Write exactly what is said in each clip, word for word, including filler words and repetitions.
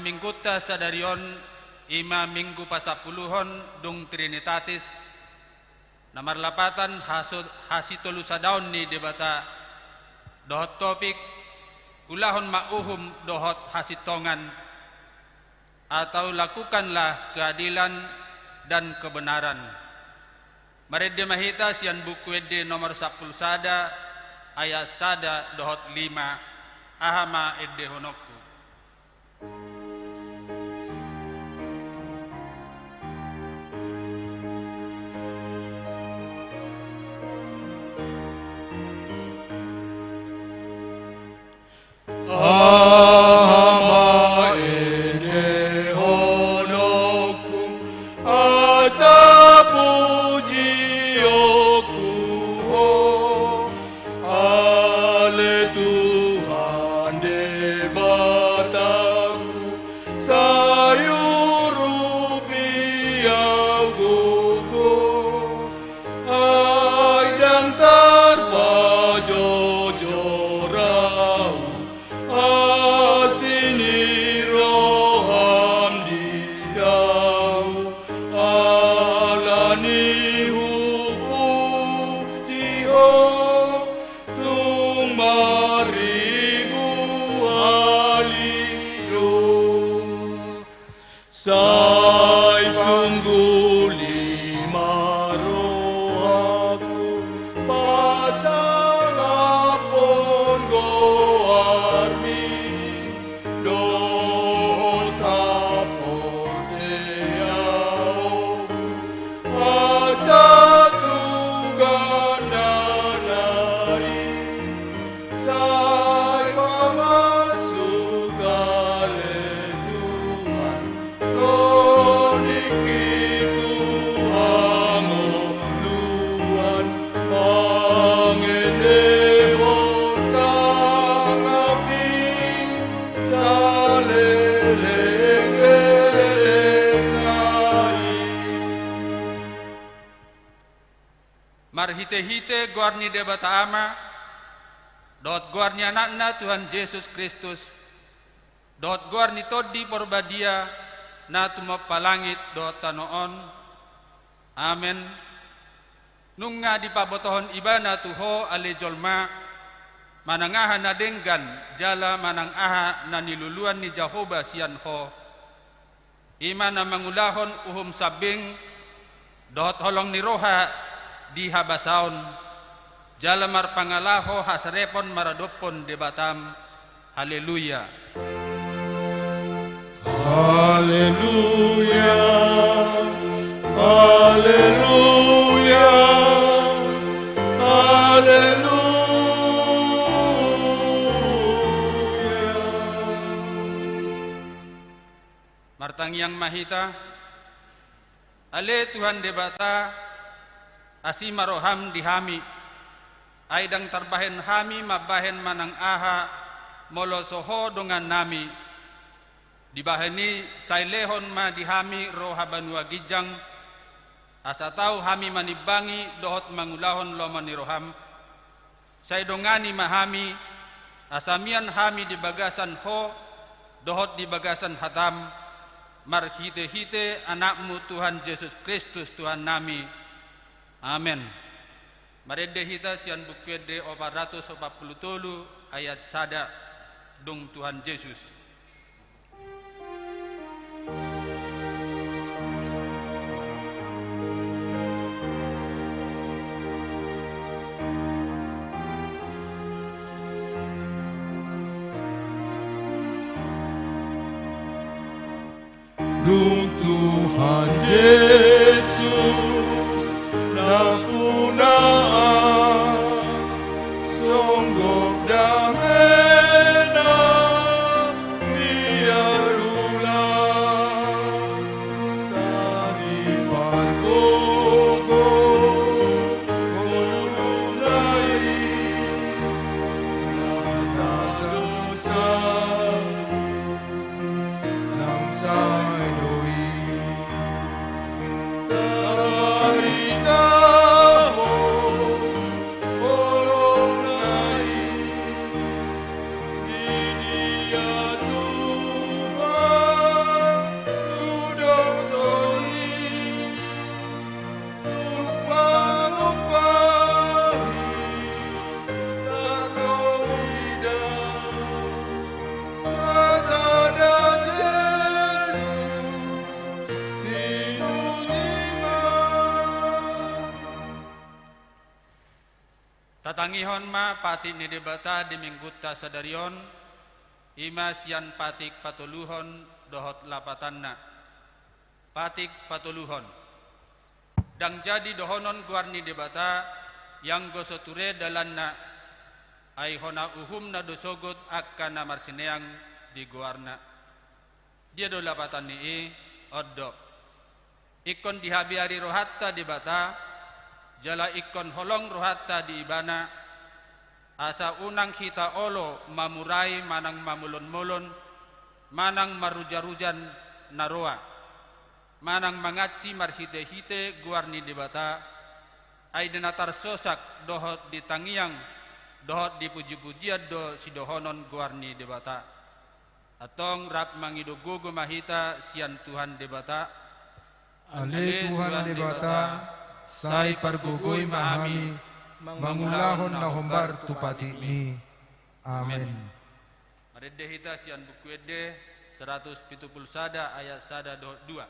Minggunta sadari on, i ma Minggu pasampuluhon dung Trinitatis, na marlapatan haso-, hasitolusadaon ni Debata, dohot topik, ulahon ma uhum dohot hasintongan, atau lakukanlah keadilan dan kebenaran. Marende ma hita sian Buku Ende nomor sampulu sada, ayat sada dohot lima, aha ma endehononku. Aha ma endehononku, asa pujionku Ho, ale Tuhan Debataku, sai urupi au gogo. Ai ndang tarpajojor au asi ni roham di au, ala ni hupuji Ho tung marribu hali do. Sai sungguli ma rohangku pasangaphon goarmi, dohot haporseaonku asa tu gandana i. Sai pamasuk ale Tuhan, toningki tu hangoluan, mangendehon sangap i saleleng lelengna i. Marhitehite goar ni Debata Ama, dohot goar ni Anakna Tuhan Jesus Kristus, dohot goar ni Tondi Porbadia, na tumompa langit dohot tano on. Amen. Nunga dipabotohon Ibana tu ho ale jolma, manang aha na denggan jala manang aha na niluluan ni Jahowa sian ho. I ma na mangulahon uhum sambing dohot holong ni roha di habasaon, jala marpangalaho hasarepon maradophon Debatam. Haleluya. Haleluya. Haleluya. Haleluya. Martangiang ma hita. Ale Tuhan Debata, asi ma roham di hami. Ai ndang tarbahen hami mambahen manang aha, molo so ho dongannami. Dibahen i sai lehon ma di hami roha banua ginjang, asa tau hami manimbangi dohot mangulahon lomo ni roham. Sai dongani ma hami, asa mian hami di bagasan ho, dohot di bagasan hatam, marhitehite Anakmu Tuhan Jesus Kristus Tuhannami. Amen. Marende hita sian Buku Ende opat ratus opat pulu tolu ayat sada, dung Tuhan Jesus. Dung Tuhan Jesus nampuna, songgop damena biar ulang taripargogo ngoluna i, nasa dosa nang sai do i. Tangihon ma patik ni Debata di minggunta sadari on, i ma sian patik patoluhon dohot lapatanna. Patik patoluhon. Ndang jadi dohonon goar ni Debata, ianggo so ture dalanna, ai hona uhumna do sogot angka na marsineang di goarna. Dia do lapatan ni i? On do. Ingkon dihabiari rohanta Debata, jala ingkon holong rohanta di Ibana, asa unang hita olo mamurai manang mamolonmolon, manang marujarujan na roa, manang mangansi marhitehite goar ni Debata, ai di na tarsosak dohot di tangiang, dohot di pujipujian do sidohonon goar ni Debata. Antong rap mangido gogo ma hita sian Tuhan Debata. Ale Tuhan Debata, sai pargogoi ma hami mangulahon na hombar tu patikmi. Amen. Marende hita sian Buku Ende saratus pitu pulu sada ayat sada dohot dua.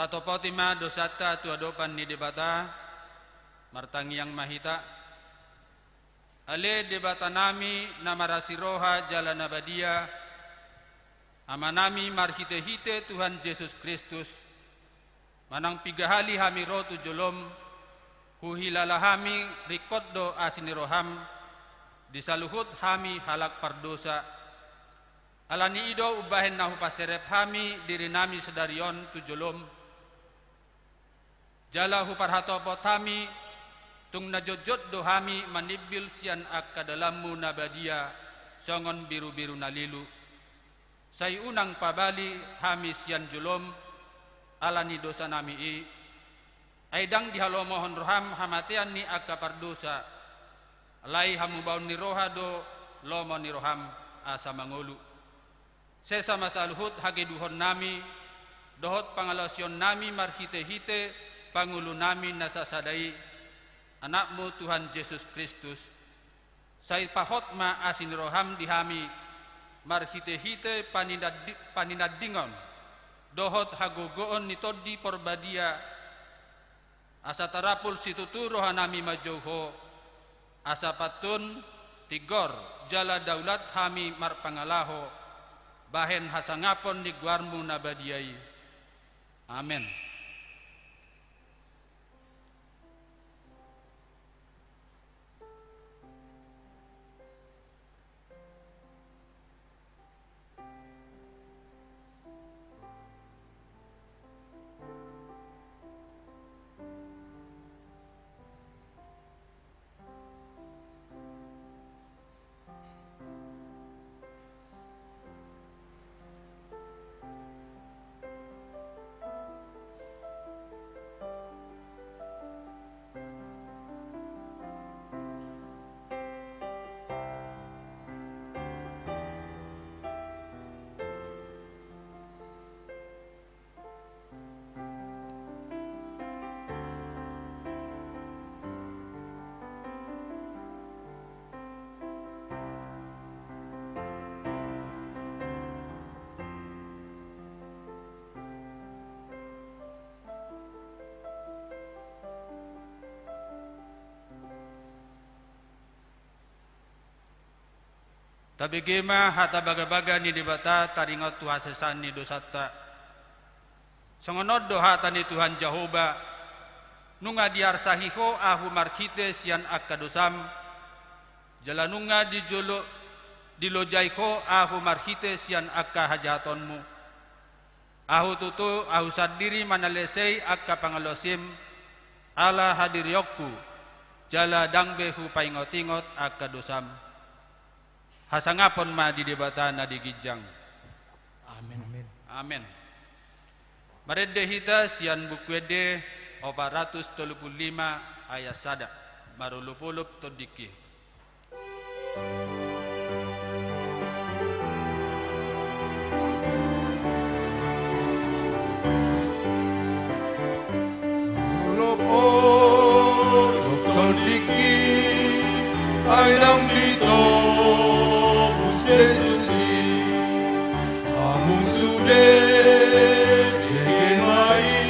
Tatopoti ma dosanta tu adopan ni Debata, martangiang ma hita. Ale Debatanami na marasi roha jala na badia, Amanami marhitehite Tuhan Jesus Kristus, manang piga hali hami ro tu jolom, huhilala hami ringkot do asi ni roham di saluhut hami halak pardosa. Ala ni i do umbahen na hupaserep hami dirinami sadari on tu jolom, jala huparhatopot hami, tung na jotjot do hami manimbil sian angka dalanmu na badia songon birubiru na lilu. Sai unang pabali hami sian jolom ala ni dosanami i, ai ndang dihalomohon roham hamatean ni angka pardosa, alai hamubaon ni roha do lomo ni roham asa mangolu. Sesa ma saluhut hageduhonnami dohot pangalaosionnami marhitehite Pangulunami na sasada i, Anakmu Tuhan Jesus Kristus. Sai pahot ma asi ni roham di hami marhitehite paninandi-, paninandingon dohot hagogoon ni Tondi Porbadia, asa tarapul situtu rohanami manjou Ho, asa pantun, tigor, jala daulat hami marpangalaho bahen hasangapon ni goarmu na badia i. Amen. Tabege ma hata bagabaga ni Debata taringot tu hasesaan ni dosanta. Songon on do hata ni Tuhan Jahowa: Nunga diarsahi ho Ahu marhite sian angka dosam, jala nunga dijolo-, dilojai ho Ahu marhite sian angka hajahatonmu. Ahu tutu, Ahu sandiri manalesei angka pangalaosim, ala hadirionku, jala ndang be Hupaingotingot angka dosam. Hasangapon ma di Debata na di ginjang. Amen. Amen. Amen. Marende hita sian Buku Ende opat ratus tolu pulu lima ayat sada, marolopolop tondingki. Olop-olop tondingki, ai naung ditobus Jesus i. Hamu sude bege ma i,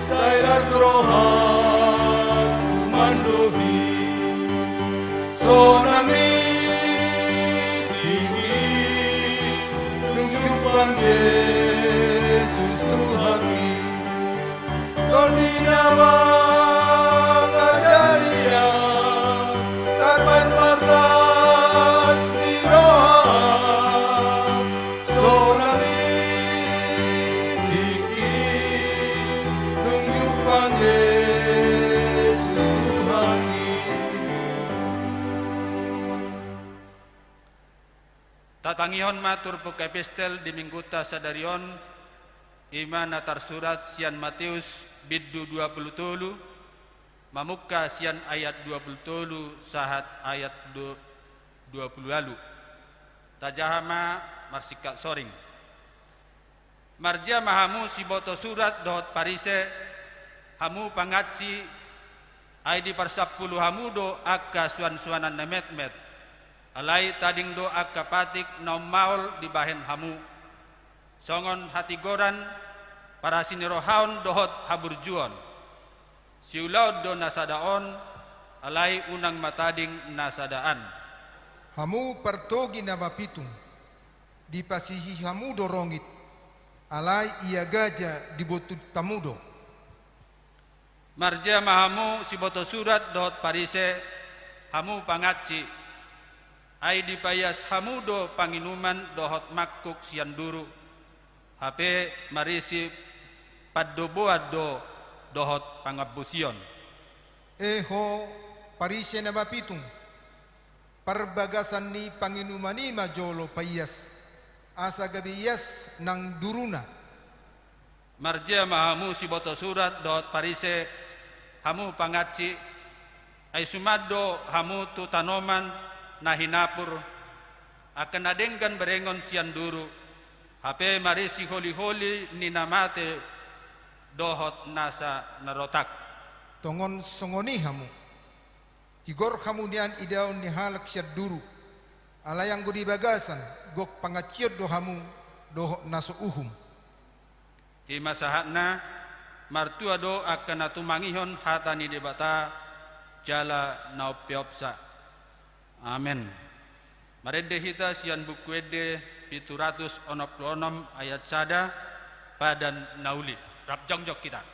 sai las rohangku mandohi. Sonang ni tingki, dung jumpang Jesus Tuhan i. Tondi na mangajari ahu, tarbaen marlas ni roha. Sonang ni tingki, dung jumpang Jesus Tuhan i. Tatangihon ma turpuk epistel di minggunta sadari on, i ma na tarsurat sian Mateus bindu dua pulu tolu, mamungka sian ayat dua pulu tolu sahat ayat du-, dua pulu ualu. Tajaha ma marsingkat soring. Marjea ma hamu siboto surat dohot Parise, hamu pangansi, ai diparsampulu hamu do angka suansuanan na metmet, alai tading do angka patik na ummaol dibahen hamu. Songon hatigoran, parasinirohaon dohot haburjuon. Siulaon do na sada on, alai unang ma tading na sada an. Hamu partogi na mapitung, dipasisi hamu do rongit, alai ia gaja di bontuttamu do. Marjea ma hamu siboto surat dohot Parise, hamu pangansi, ai dipaias hamu do panginuman dohot mangkuk sian duru, hape marisi pandoboan do dohot pangambosion. E ho, Parise na mapitung, parbagasan ni panginuman i ma jolo paias, asa gabe ias nang duruna. Marjea ma hamu siboto surat dohot Parise, hamu pangansi, ai suman do hamu tu tanoman na hinapur, angka na denggan berengon sian duru, hape marisi holiholi ni na mate dohot nasa na rotak. Tongon songon i hamu. Tigor hamu nian idaon ni halak sian duru, alai anggo di bagasan, gok pangansion do hamu dohot na so uhum. I ma sahatna. Martua do angka na tumangihon hata ni Debata, jala na umpeopsa. Amen. Marende hita sian Buku Ende pitu ratus onom pulu onom ayat sada, Padan na Uli. Rap jongjong hita.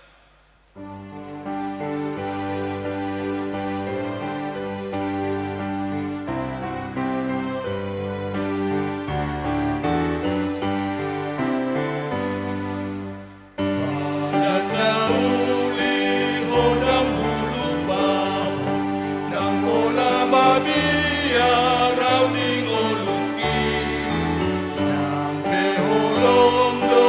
Padan na uli, ho ndang hulupahon, ndang pola mabiar au di ngolungki. Ndang pe holong do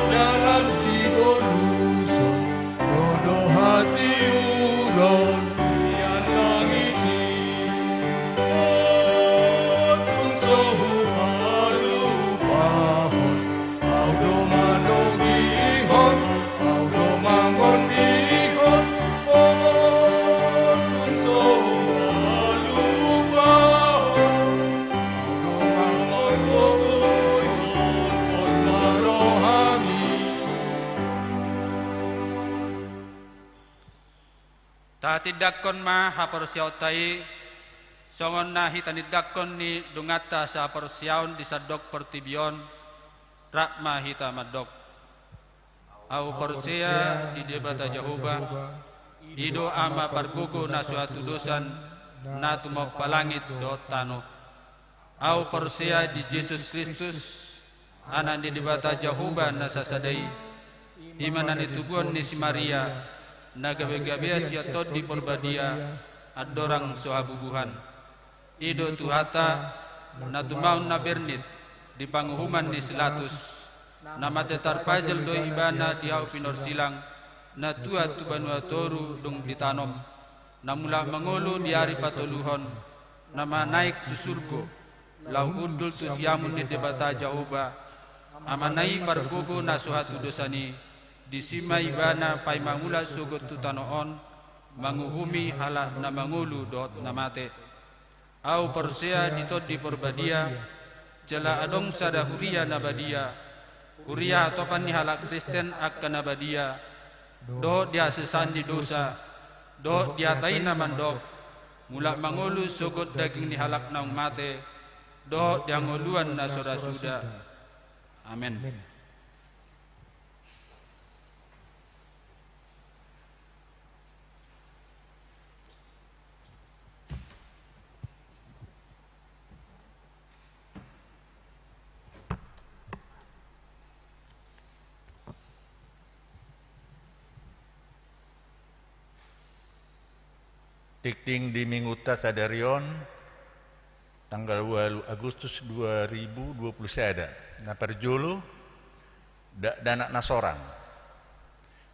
dalan siboluson, ro do hatiuron sian langit i. O, tung so huhalupahon, au do manogihon, au do mangondihon, o, tung so huhalupahon, au do mangorgogoihon, pos ma rohami. Tahatindangkon ma haporseaonta i, Songon na hita nindangkon ni donganta saporseaon di sandok portibi on, rap ma hita mandok. Ahu porsea di Debata Jahowa, i do Ama pargogo na so hatudosan, na tumompa langit dohot tano. Ahu porsea di Jesus Kristus, Anak ni Debata Jahowa na sasada i, i ma na nitubuhon ni si Maria, na gabegabean sian Tondi Porbadia, andorang so habubuhan. I do Tuhanta, na tumaon na bernit di panguhuman ni si Latus, na mate tarpajal do Ibana di hau pinorsilang, na tuat tu banua toru dung ditanom, na mulak mangolu di ari patoluhon, na manaek tu surgo, laho hundul tu siamun ni Debata Jahowa, Amana i pargogo na so hatudosan i, disi ma Ibana paima mulak sogot tu tano on, manguhumi halak na mangolu dohot na mate. Ahu porsea di Tondi Porbadia, jala adong sada huria na badia, huria hatopan ni halak Kristen angka na badia, dohot di hasesaan ni dosa, dohot di hata i na mandok, mulak mangolu sogot daging ni halak naung mate, dohot di hangoluan na so ra suda. Amen. Tingting di Minggunta sadari on, tanggal ualu Agustus dua ribu dua puluh sada. Na parjolo, dakdanak na sorang.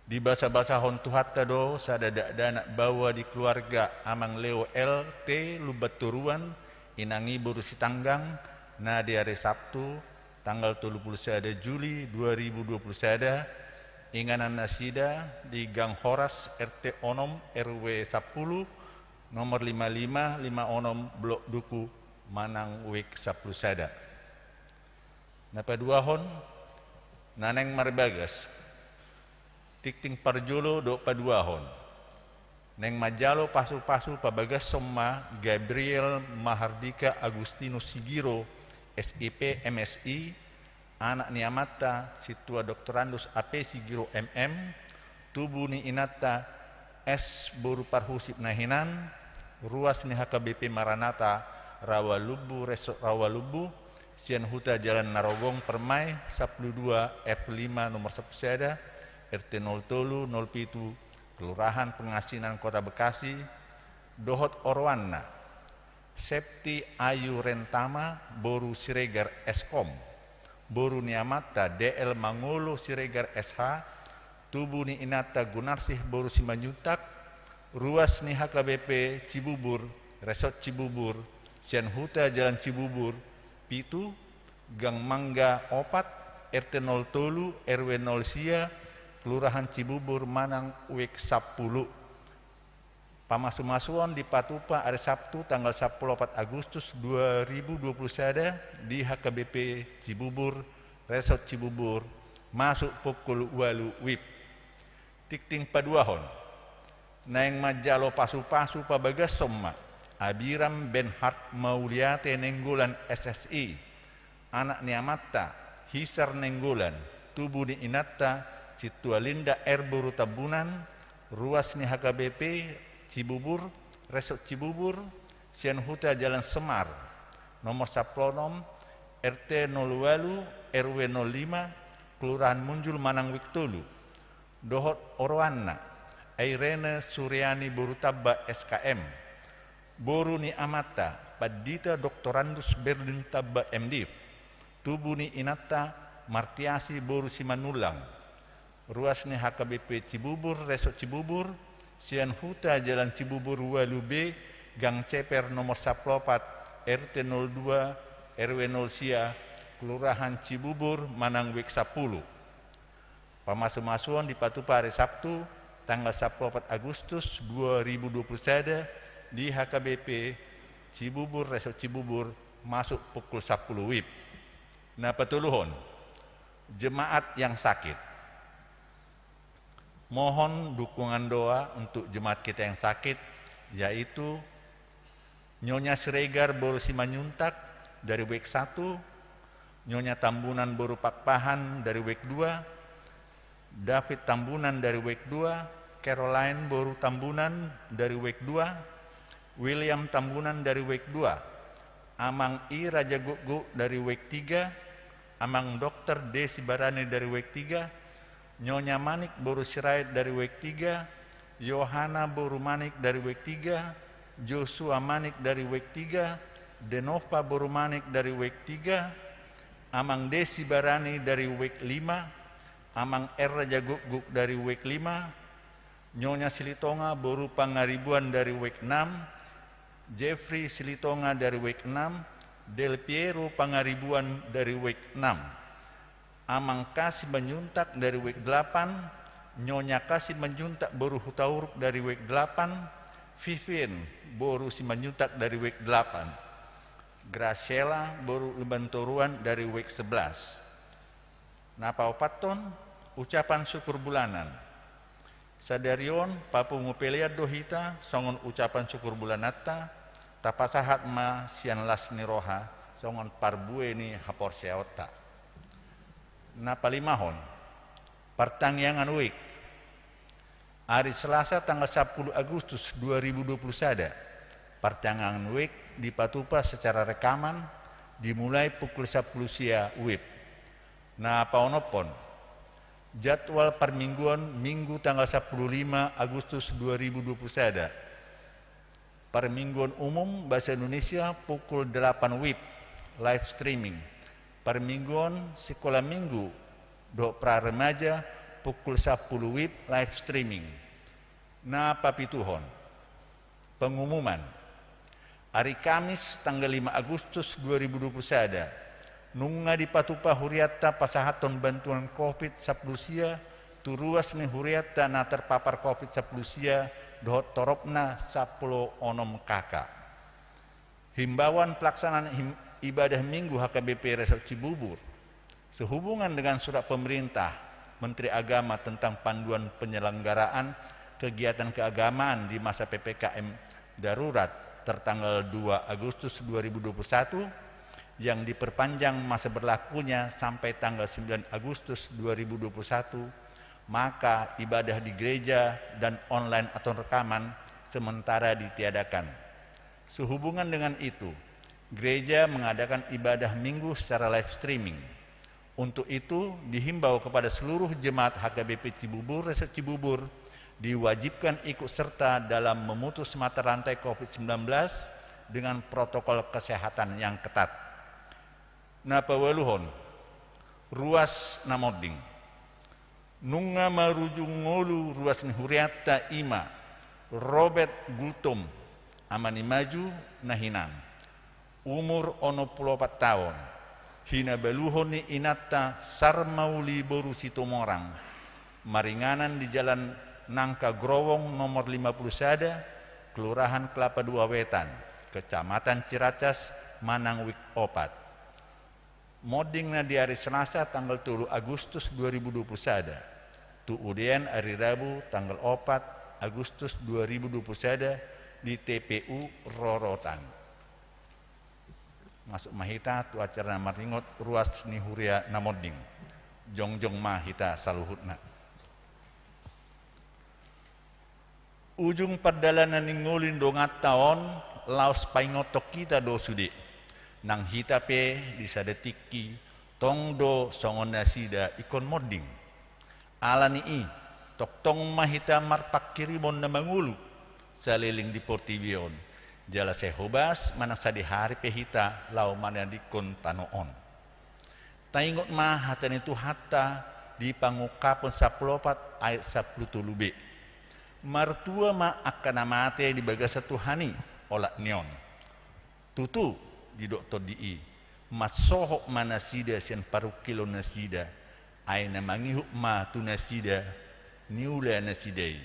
Dibasabasahon Tuhanta do sada dakdanak baoa di keluarga Amang Leo L T Lumbantoruan, inang i boru Sitanggang, na di ari Sabtu, tanggal tolu puluh sada Juli dua ribu dua puluh sada, inganan nasida di Gang Horas, R T onom, R W sampulu, nomor lima lima, lima onom, Blok Duku, Manang, Wijk sampulu sada. Na paduahon, na naeng marbagas. Tingting parjolo dohot paduahon. Naeng manjalo pasupasu pabagashon ma Gabriel Mahardika Agustinus Sigiro, S I P, M Si, anak ni amanta Sintua Doktorandus A P Sigiro, M M, tubu ni inanta S boru Parhusip na hinan, ruas ni H K B P Maranatha Rawalumbu, Resort Rawalumbu, sian Huta Jalan Narogong, Permai sampulu dua, F lima, nomor sampulu sada, R T nol tolu, nol pitu, Kelurahan Pengasinan, Kota Bekasi, dohot oroanna, Septi Ayu Rentama, boru Siregar, S Kom, boru ni amanta D L Mangolo Siregar, S H, tubu ni inanta Gunarsih boru Simanjuntak, ruas ni H K B P Cibubur, Resort Cibubur, sian Huta Jalan Cibubur pitu, Gang Mangga opat, R T nol tolu, R W nol sia, Kelurahan Cibubur Manang, Wijk sampulu. Pamasumasuon dipatupa ari Sabtu tanggal sampulu opat Agustus dua ribu dua puluh sada di H K B P Cibubur, Resort Cibubur, masuk pukul ualu WIB. Tingting paduahon. Naeng manjalo pasupasu pabagashon ma Abiram Benhart Mauliate Nainggolan, S Si, anak ni amanta Hisar Nainggolan, tubu ni inanta Sintua Linda R boru Tambunan, ruas ni H K B P Cibubur, Resort Cibubur, sian Huta Jalan Semar, nomor sampulu onom, R T nol ualu, R W nol lima, Kelurahan Munjul Manang, Wijk tolu, dohot oroanna, Irene Suryani boru Tamba, S K M, boru ni amanta Pandita Doktorandus Berlin Tamba, M Div, tubu ni inanta Martiasi boru Simanullang, ruas ni H K B P Cibubur, Resort Cibubur, sian Huta Jalan Cibubur ualu B, Gang Ceper nomor sampulu opat, R T nol dua, R W nol sia, Kelurahan Cibubur Manang, Wijk sampulu. Pamasumasuon dipatupa ari Sabtu tanggal sampulu opat Agustus dua ribu dua puluh sada di H K B P Cibubur, Resort Cibubur, masuk pukul sampulu WIB. Na patoluhon, jemaat yang sakit. Mohon dukungan doa untuk jemaat kita yang sakit, yaitu Nyonya Siregar boru Simanjuntak dari wijk satu, Nyonya Tambunan boru Pakpahan dari wijk dua, David Tambunan dari wijk dua, Caroline boru Tambunan dari wijk dua, William Tambunan dari wijk dua, Amang I Raja Gukguk dari wijk tiga, Amang Dokter D Sibarani dari wijk tiga, Nyonya Manik boru Sirait dari wijk tiga, Yohana boru Manik dari wijk tiga, Joshua Manik dari wijk tiga, Denova boru Manik dari wijk tiga, Amang D Sibarani dari wijk lima, Amang R Raja Gukguk dari wijk lima, Nyonya Silitonga boru Pangaribuan dari wijk enam, Jeffrey Silitonga dari wijk enam, Del Piero Pangaribuan dari wijk enam, Amang K Simanjuntak dari wijk delapan, Nyonya K Simanjuntak boru Hutauruk dari wijk delapan, Vivien boru Simanjuntak dari wijk delapan, Graciela boru Lumbantoruan dari wijk sebelas. Na paopathon, ucapan syukur bulanan. Sadari on papungu pelean do hita songon ucapan syukur bulananta, tapasahat ma sian las ni roha songon parbue ni haporseaonta. Na palimahon, partangiangan wijk. Ari Selasa tanggal sapuluh Agustus dua ribu dua puluh sada, partangiangan wijk dipatupa secara rekaman, dimulai pukul sapuluh sia wib. Na paonomhon, jadwal parmingguon Minggu tanggal sapuluh lima Agustus dua ribu dua puluh sada. Parmingguon umum bahasa Indonesia pukul delapan wib, live streaming. Parmingguon sikola minggu dohot pra remaja pukul sapuluh wib, live streaming. Na papituhon, pengumuman. Ari Kamis tanggal lima Agustus dua ribu dua puluh sada, nunga dipatupa hurianta pasahathon bantuan covid sapuluh sia tu ruas ni hurianta na terpapar covid sapuluh sia dohot toropna sampulu onom K K. Himbauan pelaksanaan him-, ibadah Minggu H K B P Resort Cibubur. Sehubungan dengan surat pemerintah Menteri Agama tentang panduan penyelenggaraan kegiatan keagamaan di masa P P K M darurat tertanggal dua Agustus dua ribu dua puluh satu, yang diperpanjang masa berlakunya sampai tanggal sembilan Agustus dua ribu dua puluh satu, maka ibadah di gereja dan online atau rekaman sementara ditiadakan. Sehubungan dengan itu, gereja mengadakan ibadah Minggu secara live streaming. Untuk itu, dihimbau kepada seluruh jemaat H K B P Cibubur, Resort Cibubur, diwajibkan ikut serta dalam memutus mata rantai covid sembilan belas dengan protokol kesehatan yang ketat. Na paualuhon, ruas na monding. Nunga marujung ngolu ruas ni hurianta, i ma Robert Gultom, ama ni Maju na hinan, umur onom pulu opat taon, hinabaluhon ni inanta Sarmauli boru Situmorang, maringanan di Jalan Nangka Growong nomor lima puluh sada, Kelurahan Kelapa Dua Wetan, Kecamatan Ciracas, manang wijk opat. Mondingna di ari Selasa tanggal tolu Agustus dua ribu dua puluh sada, tu udean ari Rabu tanggal opat Agustus dua ribu dua puluh sada di T P U Rorotan. Masuk ma hita tu acara na maringot ruas ni huria na monding. Jongjong ma hita saluhutna. Ujung pardalanan ni ngolu ni donganta on laos paingothon hita do sude, nang hita pe di sada tingki tong do songon nasida ingkon monding. Ala ni i, tongtong ma hita marpanghirimon na mangolu saleleng di portibi on, jala sai hobas manang sadihari pe hita laho manadingkon tano on. Taingot ma hata ni Tuhanta di Pangungkapon sampulu opat ayat sampulu tolu b. Martua ma angka na mate di bagasan Tuhan i, olat ni on. Tutu, didok Tondi i, mansohot ma nasida sian parungkilon nasida, ai na mangihut ma tu nasida niula nasida i.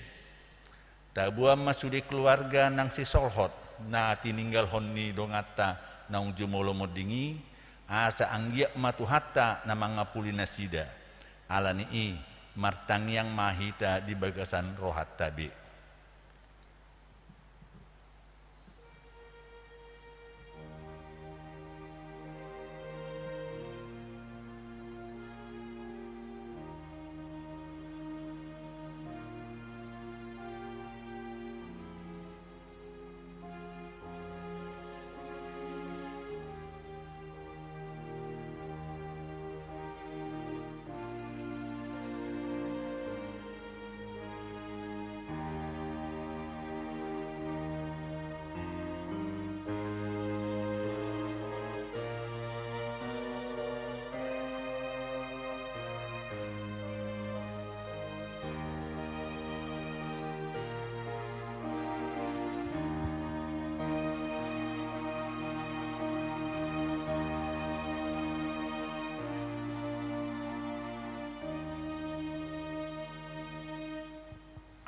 Taboan ma sude keluarga nang sisolhot na tininggalhon ni donganta naung jumolo monding i, asa anggiat ma Tuhanta na mangapuli nasida. Ala ni i, martangiang ma hita di bagasan rohanta be.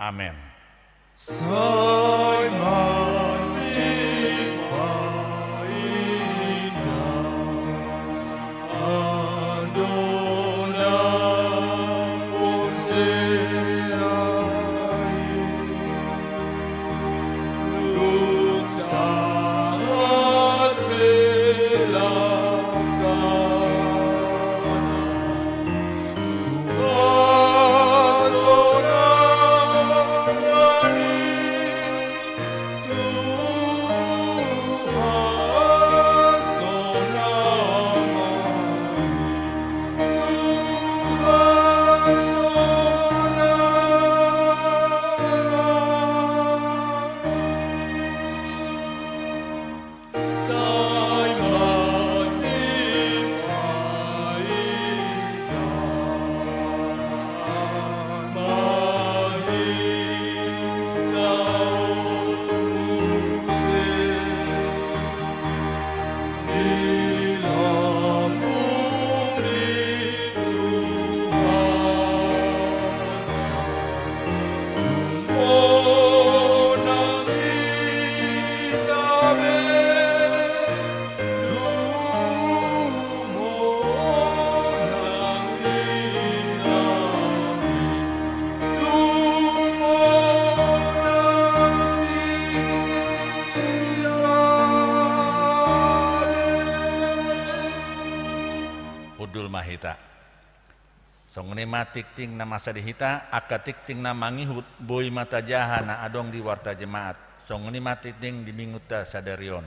Amen. Sai masipaina ando na porsea i, dung sahat pe langkana. Hundul ma hita. Songon i ma tingting na masa di hita, angka tingting na mangihut, boi ma tajaha na adong di warta jemaat. Songon i ma tingting di minggunta sadari on.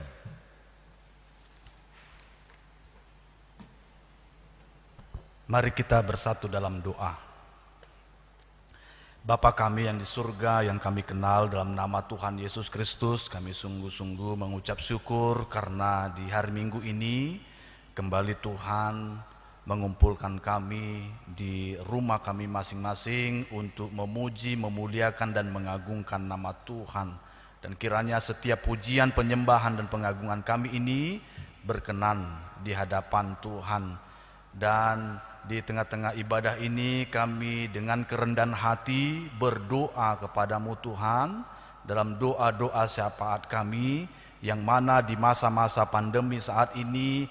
Mari kita bersatu dalam doa. Bapa kami yang di surga, yang kami kenal dalam nama Tuhan Yesus Kristus, kami sungguh-sungguh mengucap syukur karena di hari Minggu ini kembali Tuhan mengumpulkan kami di rumah kami masing-masing untuk memuji, memuliakan, dan mengagungkan nama Tuhan. Dan kiranya setiap pujian, penyembahan, dan pengagungan kami ini berkenan di hadapan Tuhan. Dan di tengah-tengah ibadah ini kami dengan kerendahan hati berdoa kepada-Mu Tuhan, dalam doa-doa syafaat kami, yang mana di masa-masa pandemi saat ini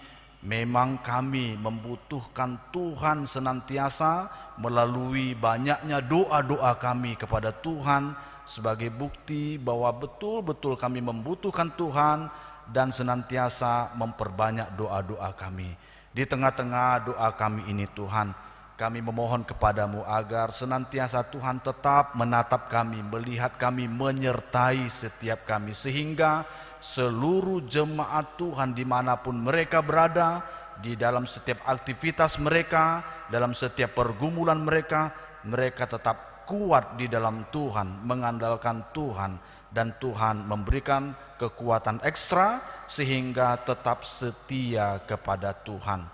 memang kami membutuhkan Tuhan senantiasa melalui banyaknya doa-doa kami kepada Tuhan sebagai bukti bahwa betul-betul kami membutuhkan Tuhan dan senantiasa memperbanyak doa-doa kami. Di tengah-tengah doa kami ini Tuhan, kami memohon kepada-Mu agar senantiasa Tuhan tetap menatap kami, melihat kami, menyertai setiap kami, sehingga seluruh jemaat Tuhan di mana pun mereka berada, di dalam setiap aktivitas mereka, dalam setiap pergumulan mereka, mereka tetap kuat di dalam Tuhan, mengandalkan Tuhan, dan Tuhan memberikan kekuatan ekstra sehingga tetap setia kepada Tuhan.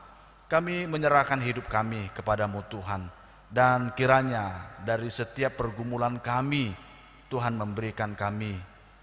Kami menyerahkan hidup kami kepada-Mu Tuhan, dan kiranya dari setiap pergumulan kami, Tuhan memberikan kami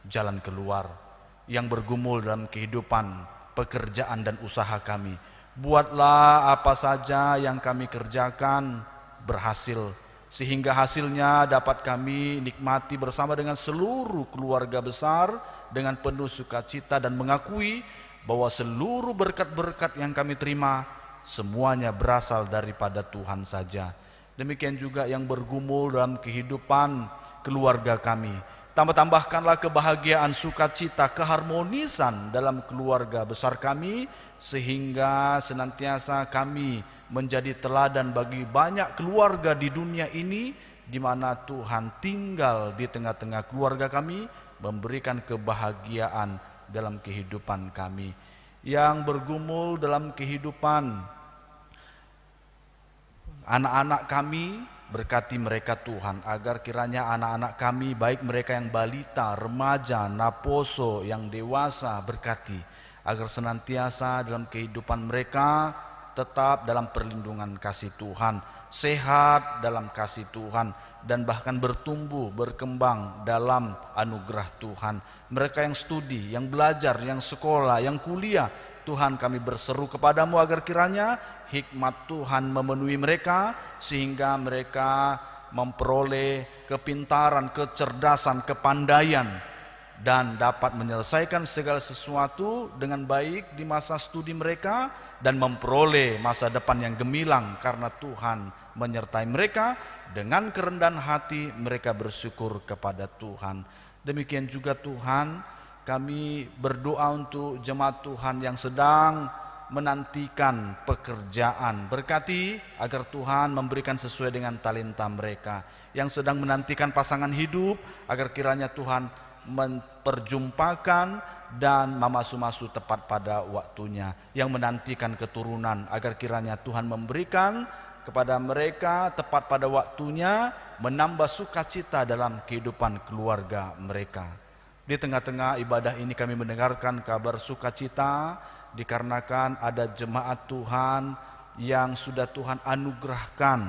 jalan keluar. Yang bergumul dalam kehidupan, pekerjaan dan usaha kami, buatlah apa saja yang kami kerjakan berhasil, sehingga hasilnya dapat kami nikmati bersama dengan seluruh keluarga besar dengan penuh sukacita dan mengakui bahwa seluruh berkat-berkat yang kami terima, semuanya berasal daripada Tuhan saja. Demikian juga yang bergumul dalam kehidupan keluarga kami. Tambah-tambahkanlah kebahagiaan, sukacita, keharmonisan dalam keluarga besar kami, sehingga senantiasa kami menjadi teladan bagi banyak keluarga di dunia ini, di mana Tuhan tinggal di tengah-tengah keluarga kami, memberikan kebahagiaan dalam kehidupan kami. Yang bergumul dalam kehidupan anak-anak kami, berkati mereka Tuhan, agar kiranya anak-anak kami, baik mereka yang balita, remaja, naposo, yang dewasa, berkati, agar senantiasa dalam kehidupan mereka tetap dalam perlindungan kasih Tuhan, sehat dalam kasih Tuhan, dan bahkan bertumbuh, berkembang dalam anugerah Tuhan. Mereka yang studi, yang belajar, yang sekolah, yang kuliah, Tuhan, kami berseru kepada-Mu agar kiranya hikmat Tuhan memenuhi mereka, sehingga mereka memperoleh kepintaran, kecerdasan, kepandaian, dan dapat menyelesaikan segala sesuatu dengan baik di masa studi mereka dan memperoleh masa depan yang gemilang karena Tuhan menyertai mereka. Dengan kerendahan hati mereka bersyukur kepada Tuhan. Demikian juga Tuhan, kami berdoa untuk jemaat Tuhan yang sedang menantikan pekerjaan. Berkati agar Tuhan memberikan sesuai dengan talenta mereka. Yang sedang menantikan pasangan hidup, agar kiranya Tuhan memperjumpakan dan mamasu-masu tepat pada waktunya. Yang menantikan keturunan, agar kiranya Tuhan memberikan kepada mereka tepat pada waktunya, menambah sukacita dalam kehidupan keluarga mereka. Di tengah-tengah ibadah ini kami mendengarkan kabar sukacita, dikarenakan ada jemaat Tuhan yang sudah Tuhan anugerahkan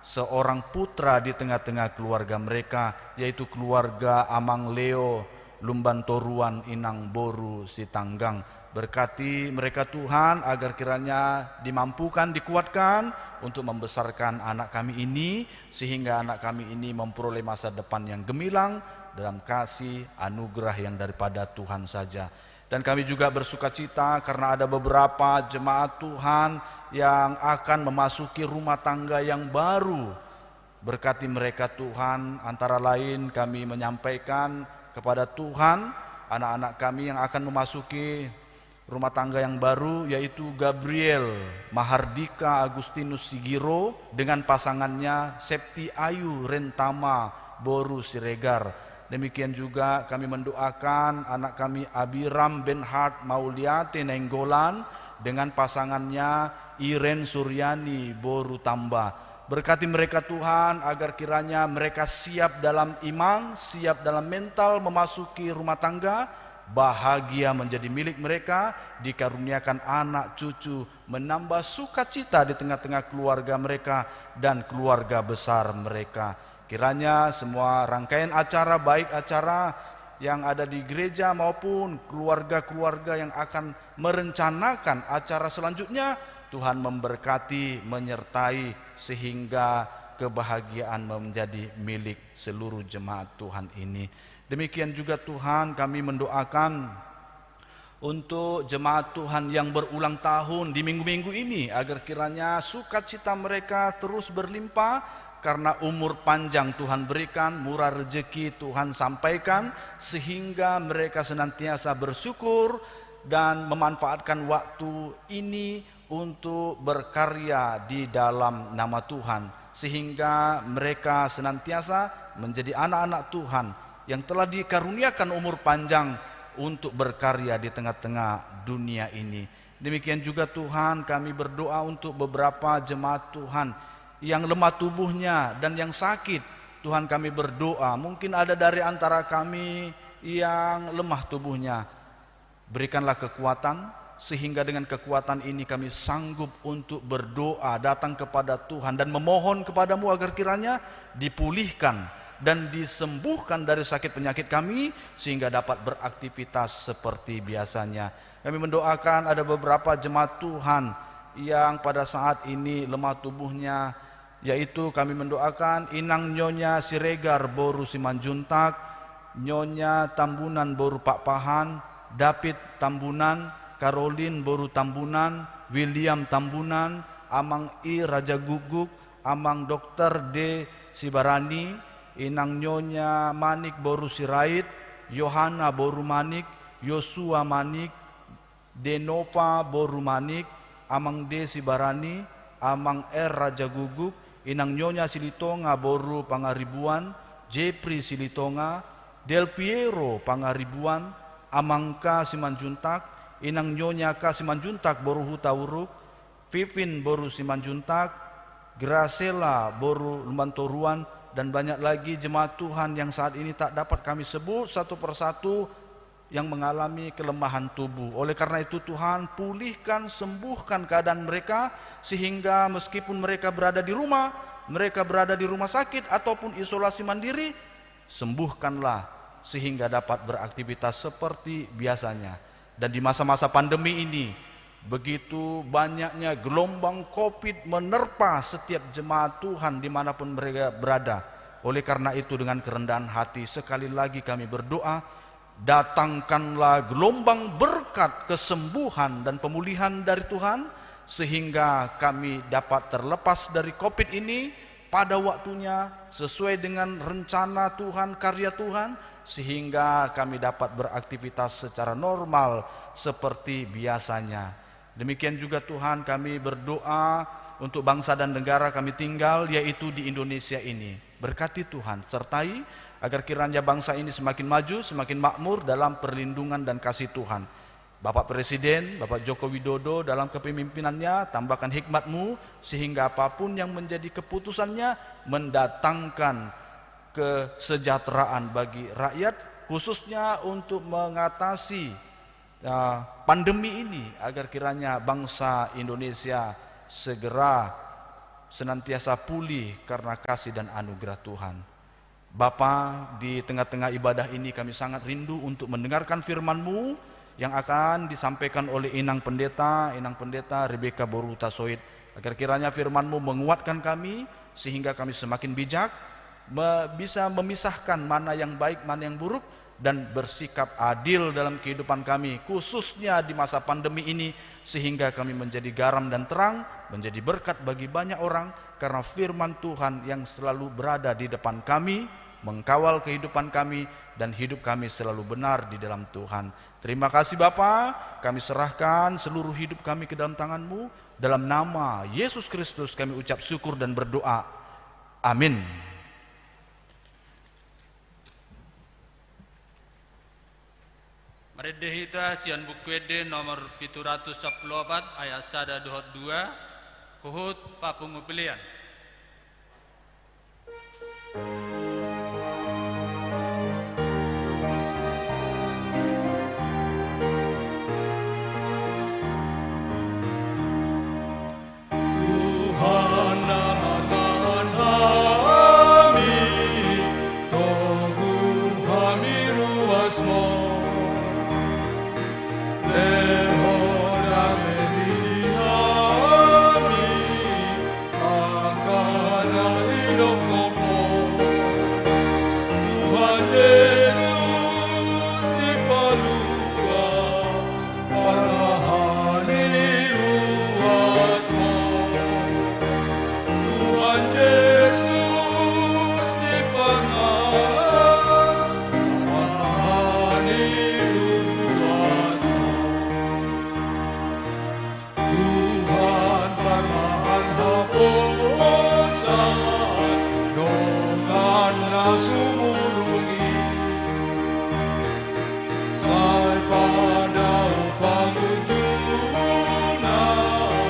seorang putra di tengah-tengah keluarga mereka, yaitu keluarga Amang Leo Lumban Toruan, Inang Boru Sitanggang. Berkati mereka Tuhan, agar kiranya dimampukan, dikuatkan untuk membesarkan anak kami ini, sehingga anak kami ini memperoleh masa depan yang gemilang dalam kasih anugerah yang daripada Tuhan saja. Dan kami juga bersukacita karena ada beberapa jemaat Tuhan yang akan memasuki rumah tangga yang baru. Berkati mereka Tuhan, antara lain kami menyampaikan kepada Tuhan anak-anak kami yang akan memasuki rumah tangga yang baru, yaitu Gabriel Mahardika Agustinus Sigiro dengan pasangannya Septi Ayu Rentama Boru Siregar. Demikian juga kami mendoakan anak kami Abiram Benhard Mauliate Nainggolan dengan pasangannya Iren Suryani Boru Tamba. Berkati mereka Tuhan, agar kiranya mereka siap dalam iman, siap dalam mental memasuki rumah tangga, bahagia menjadi milik mereka, dikaruniakan anak cucu, menambah sukacita di tengah-tengah keluarga mereka dan keluarga besar mereka. Kiranya semua rangkaian acara, baik acara yang ada di gereja maupun keluarga-keluarga yang akan merencanakan acara selanjutnya, Tuhan memberkati, menyertai, sehingga kebahagiaan menjadi milik seluruh jemaat Tuhan ini. Demikian juga Tuhan, kami mendoakan untuk jemaat Tuhan yang berulang tahun di minggu-minggu ini, agar kiranya sukacita mereka terus berlimpah karena umur panjang Tuhan berikan, murah rezeki Tuhan sampaikan, sehingga mereka senantiasa bersyukur dan memanfaatkan waktu ini untuk berkarya di dalam nama Tuhan, sehingga mereka senantiasa menjadi anak-anak Tuhan yang telah dikaruniakan umur panjang untuk berkarya di tengah-tengah dunia ini. Demikian juga Tuhan, kami berdoa untuk beberapa jemaat Tuhan yang lemah tubuhnya dan yang sakit. Tuhan, kami berdoa, mungkin ada dari antara kami yang lemah tubuhnya. Berikanlah kekuatan, sehingga dengan kekuatan ini kami sanggup untuk berdoa, datang kepada Tuhan, dan memohon kepada-Mu agar kiranya dipulihkan dan disembuhkan dari sakit penyakit kami, sehingga dapat beraktivitas seperti biasanya. Kami mendoakan ada beberapa jemaat Tuhan yang pada saat ini lemah tubuhnya, yaitu kami mendoakan Inang Nyonya Siregar boru Simanjuntak, Nyonya Tambunan boru Pakpahan, David Tambunan, Caroline boru Tambunan, William Tambunan, Amang I Rajagukguk, Amang Dokter D Sibarani, Inang Nyonya Manik boru Sirait, Yohana boru Manik, Yosua Manik, Denova boru Manik, Amang D Sibarani, Amang R Rajagukguk, Inang Nyonya Silitonga boru Pangaribuan, Jepri Silitonga, Del Piero Pangaribuan, Amang K Simanjuntak, Inang Nyonya K Simanjuntak boru Hutauruk, Vivin boru Simanjuntak, Gracela boru Lumban Toruan, dan banyak lagi jemaat Tuhan yang saat ini tak dapat kami sebut satu persatu, yang mengalami kelemahan tubuh. Oleh karena itu, Tuhan, pulihkan, sembuhkan keadaan mereka, sehingga meskipun mereka berada di rumah, mereka berada di rumah sakit ataupun isolasi mandiri, sembuhkanlah sehingga dapat beraktivitas seperti biasanya. Dan di masa-masa pandemi ini, Begitu banyaknya gelombang covid menerpa setiap jemaat Tuhan dimanapun mereka berada. Oleh karena itu, dengan kerendahan hati, sekali lagi kami berdoa, datangkanlah gelombang berkat kesembuhan dan pemulihan dari Tuhan, sehingga kami dapat terlepas dari covid ini pada waktunya, sesuai dengan rencana Tuhan, karya Tuhan, sehingga kami dapat beraktivitas secara normal seperti biasanya. Demikian juga, Tuhan, kami berdoa untuk bangsa dan negara kami tinggal, yaitu di Indonesia ini. Berkati, Tuhan, sertai agar kiranya bangsa ini semakin maju, semakin makmur dalam perlindungan dan kasih Tuhan. Bapak Presiden, Bapak Joko Widodo, dalam kepemimpinannya, tambahkan hikmat-Mu, sehingga apapun yang menjadi keputusannya mendatangkan kesejahteraan bagi rakyat, khususnya untuk mengatasi, ya, pandemi ini, agar kiranya bangsa Indonesia segera senantiasa pulih karena kasih dan anugerah Tuhan. Bapa, di tengah-tengah ibadah ini kami sangat rindu untuk mendengarkan firman-Mu yang akan disampaikan oleh Inang Pendeta, Inang Pendeta Rebecca Boruta Soit. Agar kiranya firman-Mu menguatkan kami, sehingga kami semakin bijak, me-, bisa memisahkan mana yang baik, mana yang buruk, dan bersikap adil dalam kehidupan kami, khususnya di masa pandemi ini, sehingga kami menjadi garam dan terang, menjadi berkat bagi banyak orang, karena firman Tuhan yang selalu berada di depan kami, mengkawal kehidupan kami, dan hidup kami selalu benar di dalam Tuhan. Terima kasih, Bapa, kami serahkan seluruh hidup kami ke dalam tangan-Mu. Dalam nama Yesus Kristus kami ucap syukur dan berdoa. Amin. Marende hita sian Buku Ende nomor pitu ratus sampulu opat, ayat sada dohot dua, huhut papungu pelean. Tuhan na mangan hami, togu hami ruasMu. Lehon damei di hami, angka na hinophopMu. Tuhan Jesus, Sipalua, parmahan ni ruasMu. Tuhan Jesus, Sipangan, parmahan ni ruasMu. Tuhan, parmahan haposan dongan na sumurung i. Sai pandao pangunjunan,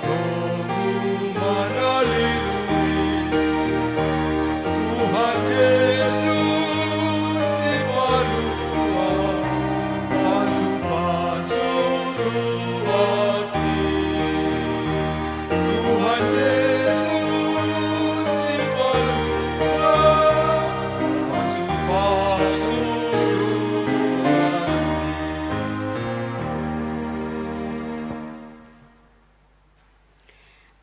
togu mangalului. Tuhan Jesus, Sipalua, pasupasu ruasMi. Tuhan Jesus, Sipalua, pasupasu ruasMi.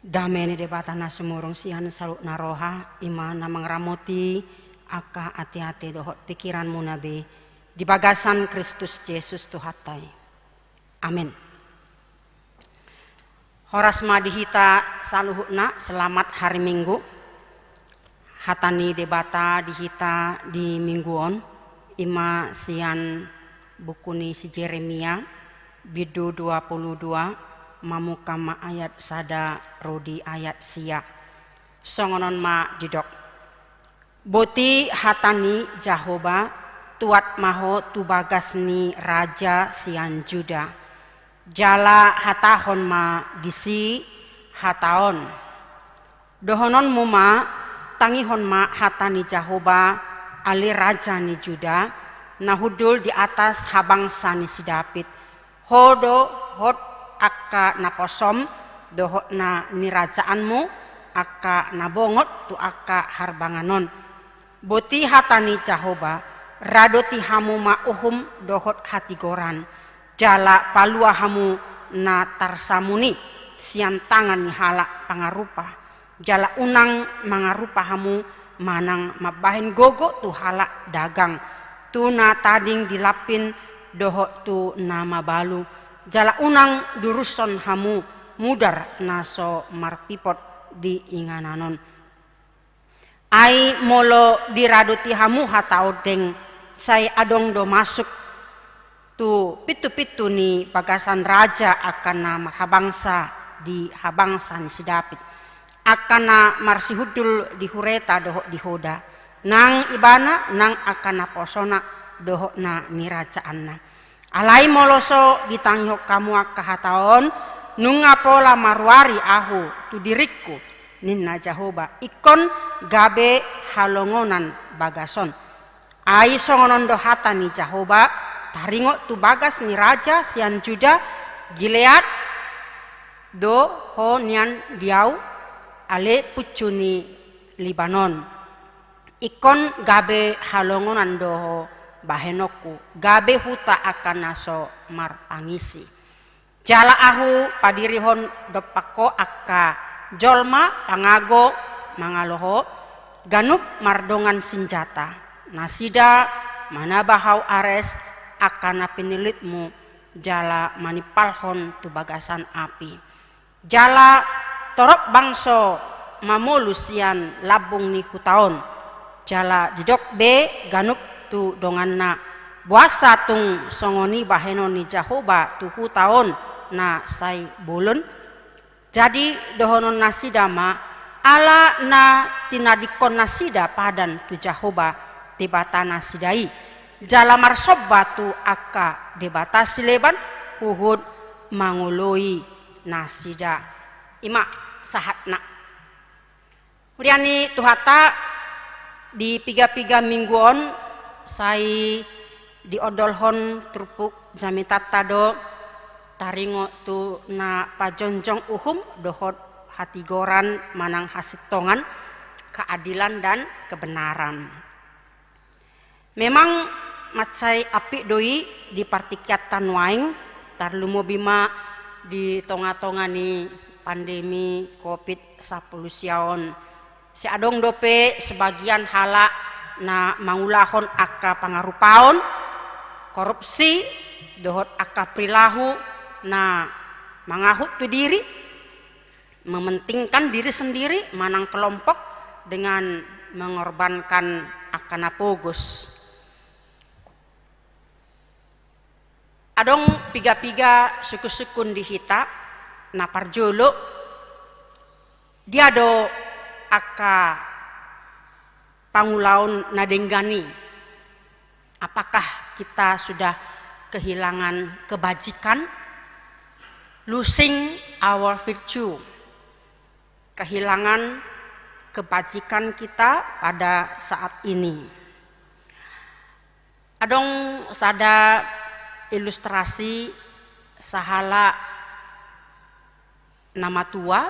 Dame ni Debata na sumurung sian saluhutna roha, i ma na mangaramoti angka ateate dohot pikiranmuna be di bagasan Kristus Jesus Tuhanta i. Amen. Horas ma di hita saluhutna, selamat hari Minggu. Hata ni Debata di hita di Minggu on, i ma sian buku ni si Jeremia, bindu dua pulu dua, mamungka ma ayat sada ro di ayat sia. Songon on ma didok. Boti hata ni Jahowa, tuat ma ho tu bagas ni raja sian Juda. Jala hatahon ma disi hata on. Dohononmu ma, tangihon ma hata ni Jahowa, ale raja ni Juda, na hundul di atas habangsa ni si Daud. Ho do hot angka naposom dohot na nirajaanmu, angka na bongot tu angka harbangan on. Boti hata ni Jahowa, radoti hamu ma uhum dohot hatigoran, jala palua hamu na tarsamun i sian tangan ni halak pangarupa. Jala unang mangarupa hamu manang mambahen gogo tu halak dagang, tu na tading di lampin dohot tu na mabalu. Jala unang durushon hamu mudar na so marpipot di inganan on. Ai molo diradoti hamu hata ondeng, sai adong do masuk tu pintu-pintu ni bagasan raja angka na marhabangsa di habangsa ni si Daud, angka na marsihundul di hureta dohot di hoda, nang ibana nang angka naposona dohot na nirajaanna. Alai molo so ditangihon hamu angka hata on, nunga pola maruari ahu tu diringku, ninna Jahowa, ingkon gabe halongonan bagas on. Ai songon on do hata ni Jahowa, taringot tu bagas ni raja sian Juda, Gilead do ho nian di ahu, ale puncu ni Libanon. Ingkon gabe halongonan do ho bahenonku, gabe huta angka na so marangisi. Jala ahu padirihon dompak ho angka jolma pangago mangalo ho, ganup mardongan sinjata. Nasida manaba hau ares angka na pinillitmu, jala manimpalhon tu bagasan api. Jala torop bangso mamolu sian lambung ni huta on. Jala didok be ganup tu donganna, boasa tung songon i bahenon ni Jahowa tu huta on na sai bolon? Jadi dohonon nasida ma, ala na tinadingkon nasida padan tu Jahowa Debata nasida i, jala marsomba tu angka debata sileban, huhut mangoloi nasida. I ma sahatna. Huria ni Tuhanta, di piga-piga minggu on sai diondolhon turpuk jamitanta do taringot tu na pajongjong uhum dohot hatigoran manang hasintongan, keadilan dan kebenaran. Memang mansai ampit do i di partingkianta nuaeng, tarlumobi ma di tonga-tonga ni pandemi covid sampulu sia on. Sai adong dope sebagian halak na mangulahon angka pangarupaon, korupsi, dohot angka perilahu na mangahut tu diri, mementingkan diri sendiri manang kelompok dengan mengorbankan angka na pogos. Adong piga-piga sungkun-sungkun di hita. Na parjolo, dia do angka pangulaon na denggan i? Apakah kita sudah kehilangan kebajikan? Losing our virtue. Kehilangan kebajikan kita pada saat ini. Adong sada ilustrasi sahalak na matua,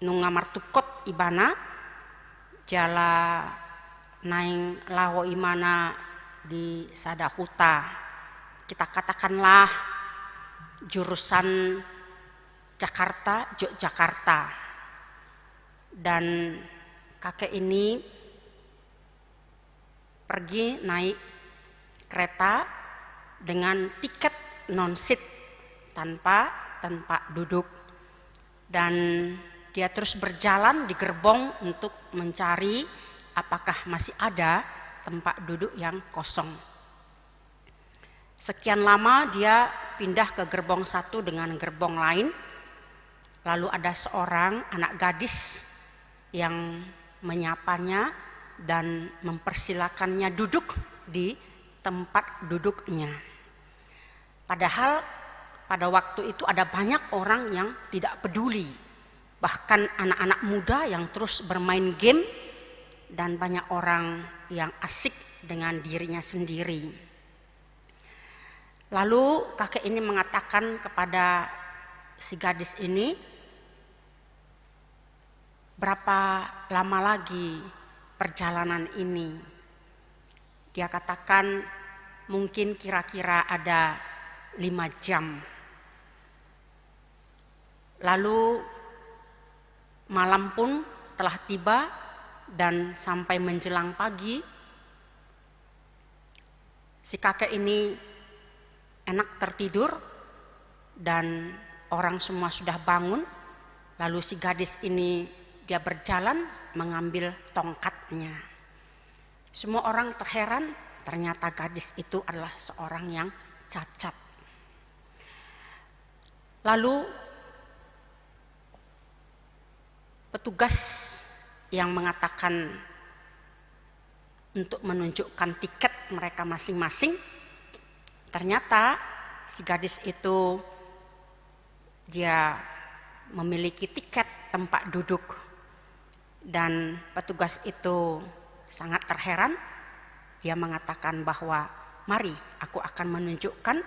nunga martungkot ibana, jala naeng laho ibana di sada huta, kita katakanlah jurusan Jakarta, Yogyakarta. Dan kakek ini pergi naik kereta dengan tiket non seat, tanpa tempat duduk. Dan dia terus berjalan di gerbong untuk mencari apakah masih ada tempat duduk yang kosong. Sekian lama dia pindah ke gerbong satu dengan gerbong lain. Lalu ada seorang anak gadis yang menyapanya dan mempersilakannya duduk di tempat duduknya. Padahal pada waktu itu ada banyak orang yang tidak peduli, bahkan anak-anak muda yang terus bermain game, dan banyak orang yang asik dengan dirinya sendiri. Lalu kakek ini mengatakan kepada si gadis ini, "Berapa lama lagi perjalanan ini?" Dia katakan, "Mungkin kira-kira ada lima jam. Lalu malam pun telah tiba dan sampai menjelang pagi, si kakek ini enak tertidur dan orang semua sudah bangun. Lalu si gadis ini dia berjalan mengambil tongkatnya. Semua orang terheran, ternyata gadis itu adalah seorang yang cacat. Lalu petugas yang mengatakan untuk menunjukkan tiket mereka masing-masing, ternyata si gadis itu dia memiliki tiket tempat duduk. Dan petugas itu sangat terheran. Dia mengatakan bahwa, "Mari, aku akan menunjukkan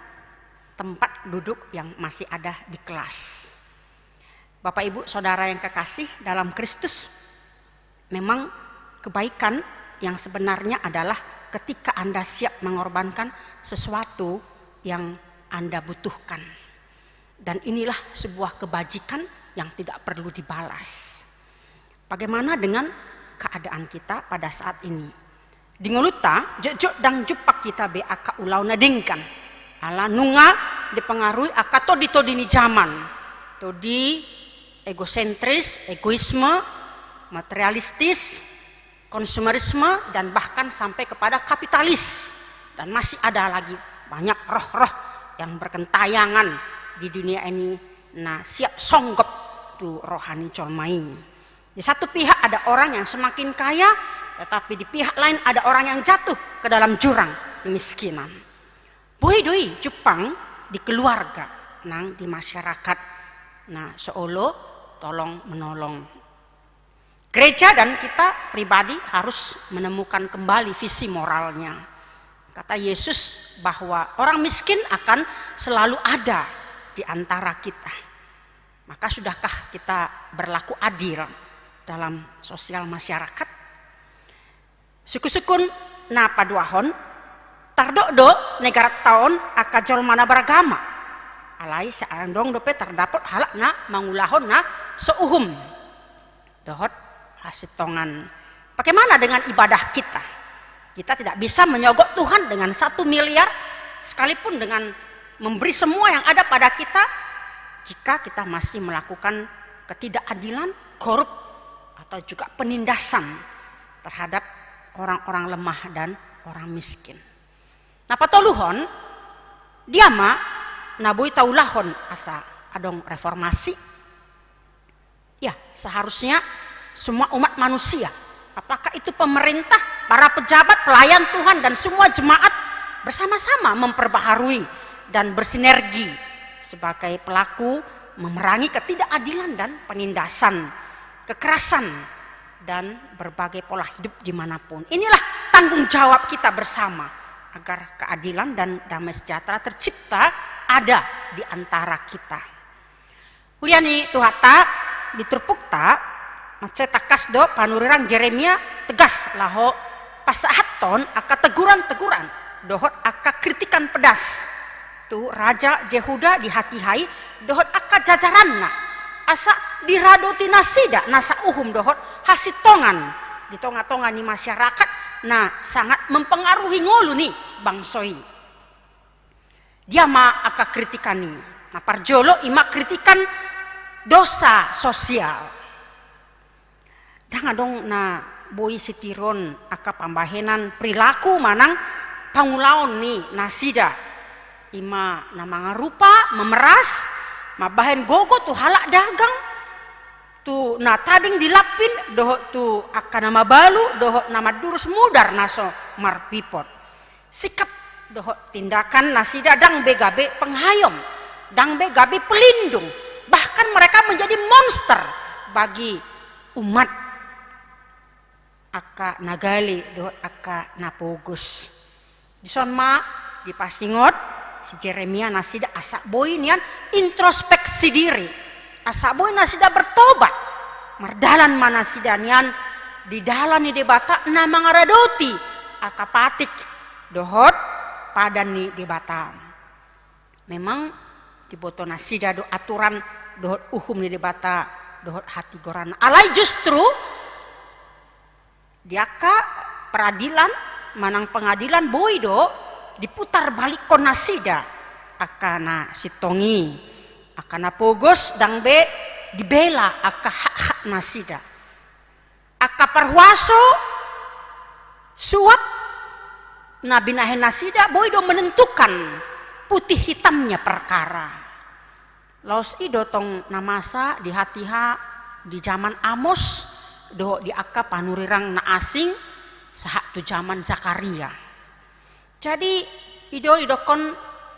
tempat duduk yang masih ada di kelas." Bapak, Ibu, Saudara yang kekasih dalam Kristus, memang kebaikan yang sebenarnya adalah ketika Anda siap mengorbankan sesuatu yang Anda butuhkan. Dan inilah sebuah kebajikan yang tidak perlu dibalas. Bagaimana dengan keadaan kita pada saat ini? Di ngolunta, jotjot ndang jumpang hita be angka ulaon na denggan. Ala nunga dipengaruhi angka tonditondina ni jaman. Tondi egosentris, egoisme, materialistis, konsumerisme, dan bahkan sampai kepada kapitalis. Dan masih ada lagi banyak roh-roh yang bergentayangan di dunia ini, na siap songgop tu roha ni jolma i. Di satu pihak ada orang yang semakin kaya, tetapi di pihak lain ada orang yang jatuh ke dalam jurang kemiskinan. Boi do i jumpang di keluarga nang di masyarakat na so olo tolong menolong. Gereja dan kita pribadi harus menemukan kembali visi moralnya. Kata Yesus bahwa orang miskin akan selalu ada di antara kita. Maka sudahkah kita berlaku adil dalam sosial masyarakat? Sungkunsungkun na paduahon, tardok do negaranta on angka jolma na beragama. Alai sai adong dope tardapot halak na mangulahon na so uhum dohot hasintongan. Bagaimana dengan ibadah kita? Kita tidak bisa menyogok Tuhan dengan satu miliar, sekalipun dengan memberi semua yang ada pada kita, jika kita masih melakukan ketidakadilan, korup, atau juga penindasan terhadap orang-orang lemah dan orang miskin. Na patoluhon, dia ma na boi taulahon asa adong reformasi. Ya, seharusnya semua umat manusia, apakah itu pemerintah, para pejabat, pelayan Tuhan, dan semua jemaat bersama-sama memperbaharui dan bersinergi sebagai pelaku memerangi ketidakadilan dan penindasan, kekerasan, dan berbagai pola hidup dimanapun. Inilah tanggung jawab kita bersama agar keadilan dan damai sejahtera tercipta ada di antara kita. Huria ni Tuhanta, di turpukta, mansai tangkas do panurirang Jeremia tegas laho pasahathon angka teguran-teguran dohot angka kritikan pedas tu raja Jehuda di hatiha i dohot angka jajaranna, asa diradoti nasida nasa uhum dohot hasintongan di tonga-tonga ni masyarakat na sangat mempengaruhi ngolu ni bangso i. Dia ma angka kritikan i? Na parjolo i ma kritikan dosa sosial. Ndang adong na boi sitiron angka pambahenan perilaku manang pangulaon ni nasida. I ma na mangarupa, memeras, mambahen gogo tu halak dagang, tu na tading di lampin, dohot tu angka na mabalu, dohot na mandurus mudar na so marpipot. Sikap dohot tindakan nasida ndang be gabe penghayom, ndang be gabe pelindung, bahkan mereka menjadi monster bagi umat, angka na gale dohot angka na pogos. Dison ma dipasingot si Jeremia nasida asa boi nian introspeksi diri, asa boi nasida bertobat, mardalan ma nasida nian di dalan ni Debata na mangaradoti angka patik dohot padan ni Debata. Memang diboto nasida do aturan dohot uhum ni Debata dohot hatigoranna. Alai justru di angka peradilan manang pengadilan boi do diputar balikkon nasida angka na sintong i, angka na pogos ndang be dibela angka hak-hak nasida. Angka parhuaso suap na binahen nasida boi do menentukan putih hitamnya perkara. Laos i do tong na masa di hatiha di jaman Amos dohot di angka panurirang na asing sahat tu jaman Zakaria. Jadi i do didokkon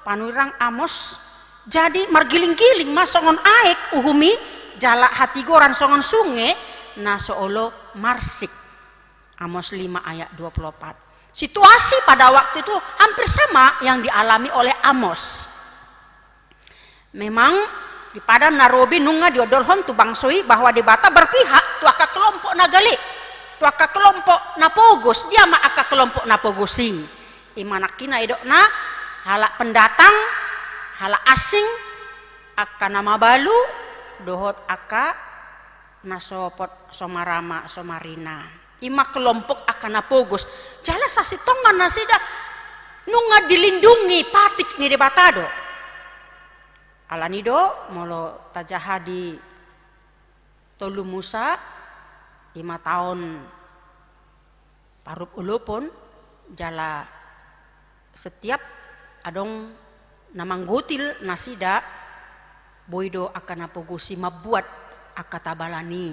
panurirang Amos, jadi margiling-giling ma songon aek uhum i jala hatigoran songon sunge na so olo marsik. Amos lima ayat dua puluh empat. Situasi pada waktu itu hampir sama yang dialami oleh Amos. Memang di Padan na Robi nunga diondolhon tu bangso i bahwa Debata berpihak tu angka kelompok na gale, tu angka kelompok na pogos, dia ma angka kelompok na pogos i. I ma nangkin na idokna halak pendatang, halak asing, angka na mabalu, dohot angka na so pot so marama so marina. I ma kelompok angka na pogos. Jala sasintongna nasida nunga dilindungi patik ni Debata do. Alani do molo tajaha di Tolu Musa, i ma taon parup olopon, jala setiap adong na manggotil nasida, boi do angka na pogos i mambuat angka tabalan i.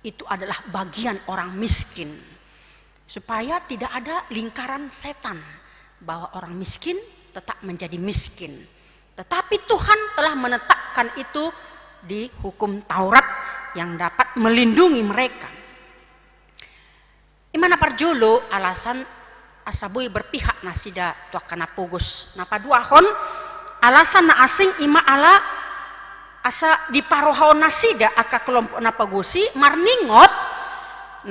Itu adalah bagian orang miskin. Supaya tidak ada lingkaran setan bahwa orang miskin tetap menjadi miskin. Tetapi Tuhan telah menetapkan itu di hukum Taurat yang dapat melindungi mereka. I ma na parjolo alasan asa boi berpihak nasida tu angka na pogos. Na paduahon, alasan na asing i ma ala asa diparohahon nasida angka kelompok na pogos i marningot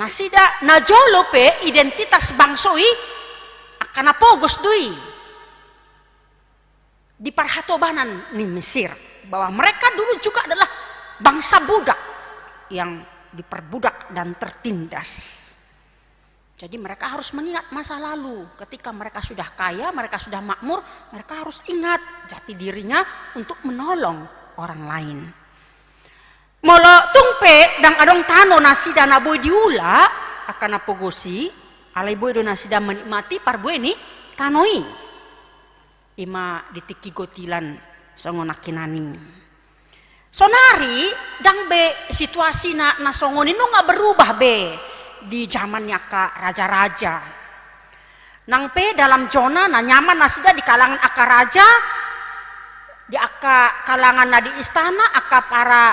nasida na jolo pe identitas bangso i angka na pogos do i. Di parhatobanan ni Mesir, bahwa mereka dulu juga adalah bangsa budak yang diperbudak dan tertindas. Jadi mereka harus mengingat masa lalu. Ketika mereka sudah kaya, mereka sudah makmur, mereka harus ingat jati dirinya untuk menolong orang lain. Molo tung pe ndang adong tano nasida na boi diula angka na pogos i, alai boi do nasida menikmati parbue ni tano i. I ma di tingki gotilan songon nangkinan i. Sonari ndang be situasi na, na songon i nunga berubah be di jaman ni angka raja-raja. Nang pe dalam zona na nyaman nasida di kalangan angka raja, di angka kalangan na di istana, angka para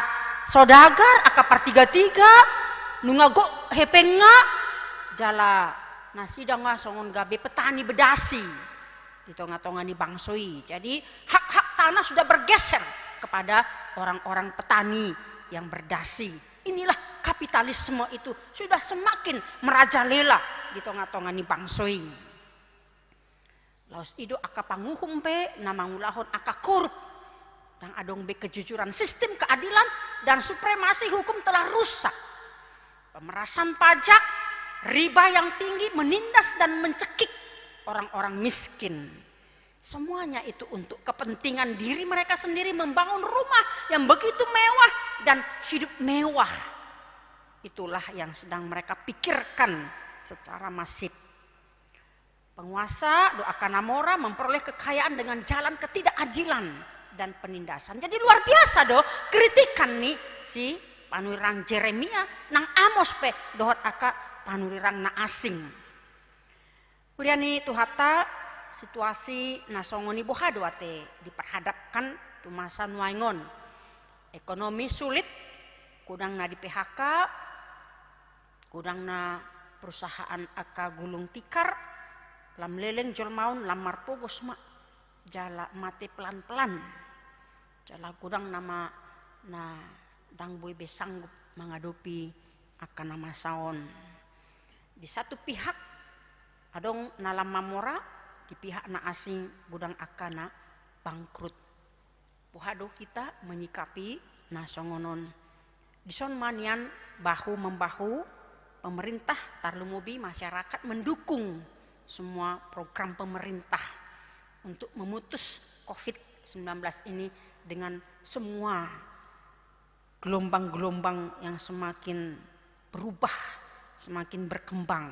saudagar, angka partiga-tiga, nunga gok hepengna, jala nasida nga songon gabe petani berdasi di tonga-tonga ni bangso i. Jadi hak-hak tanah sudah bergeser kepada orang-orang petani yang berdasi. Inilah kapitalisme itu sudah semakin merajalela di tonga-tonga ni bangso i. Laos i do angka panguhum pe na mangulahon angka korup. Ndang adong be kejujuran, sistem keadilan dan supremasi hukum telah rusak. Pemerasan pajak, riba yang tinggi menindas dan mencekik orang-orang miskin. Semuanya itu untuk kepentingan diri mereka sendiri, membangun rumah yang begitu mewah dan hidup mewah. Itulah yang sedang mereka pikirkan secara masif. Penguasa do angka na mora memperoleh kekayaan dengan jalan ketidakadilan dan penindasan. Jadi luar biasa do kritikan ni si panurirang Jeremia nang Amos pe dohot angka panurirang na asing. Huria ni Tuhanta, situasi na songon i boha do ate diperhadapkan tu masa nuaeng on. Ekonomi sulit, godang na di P H K, godang na perusahaan angka gulung tikar, lam leleng jolma on, lam marpogos ma, jala mate pelan-pelan. Jala godang nama na ndang boi be sanggup mangadopi angka na masa on. Di satu pihak adong na lam mamora, di pihak na asing godang angka na bangkrut. Boha do hita menyikapi na songon on? Dison ma nian bahu membahu pemerintah, tarlumobi masyarakat mendukung semua program pemerintah untuk memutus covid sembilan belas ini dengan semua gelombang-gelombang yang semakin berubah, semakin berkembang,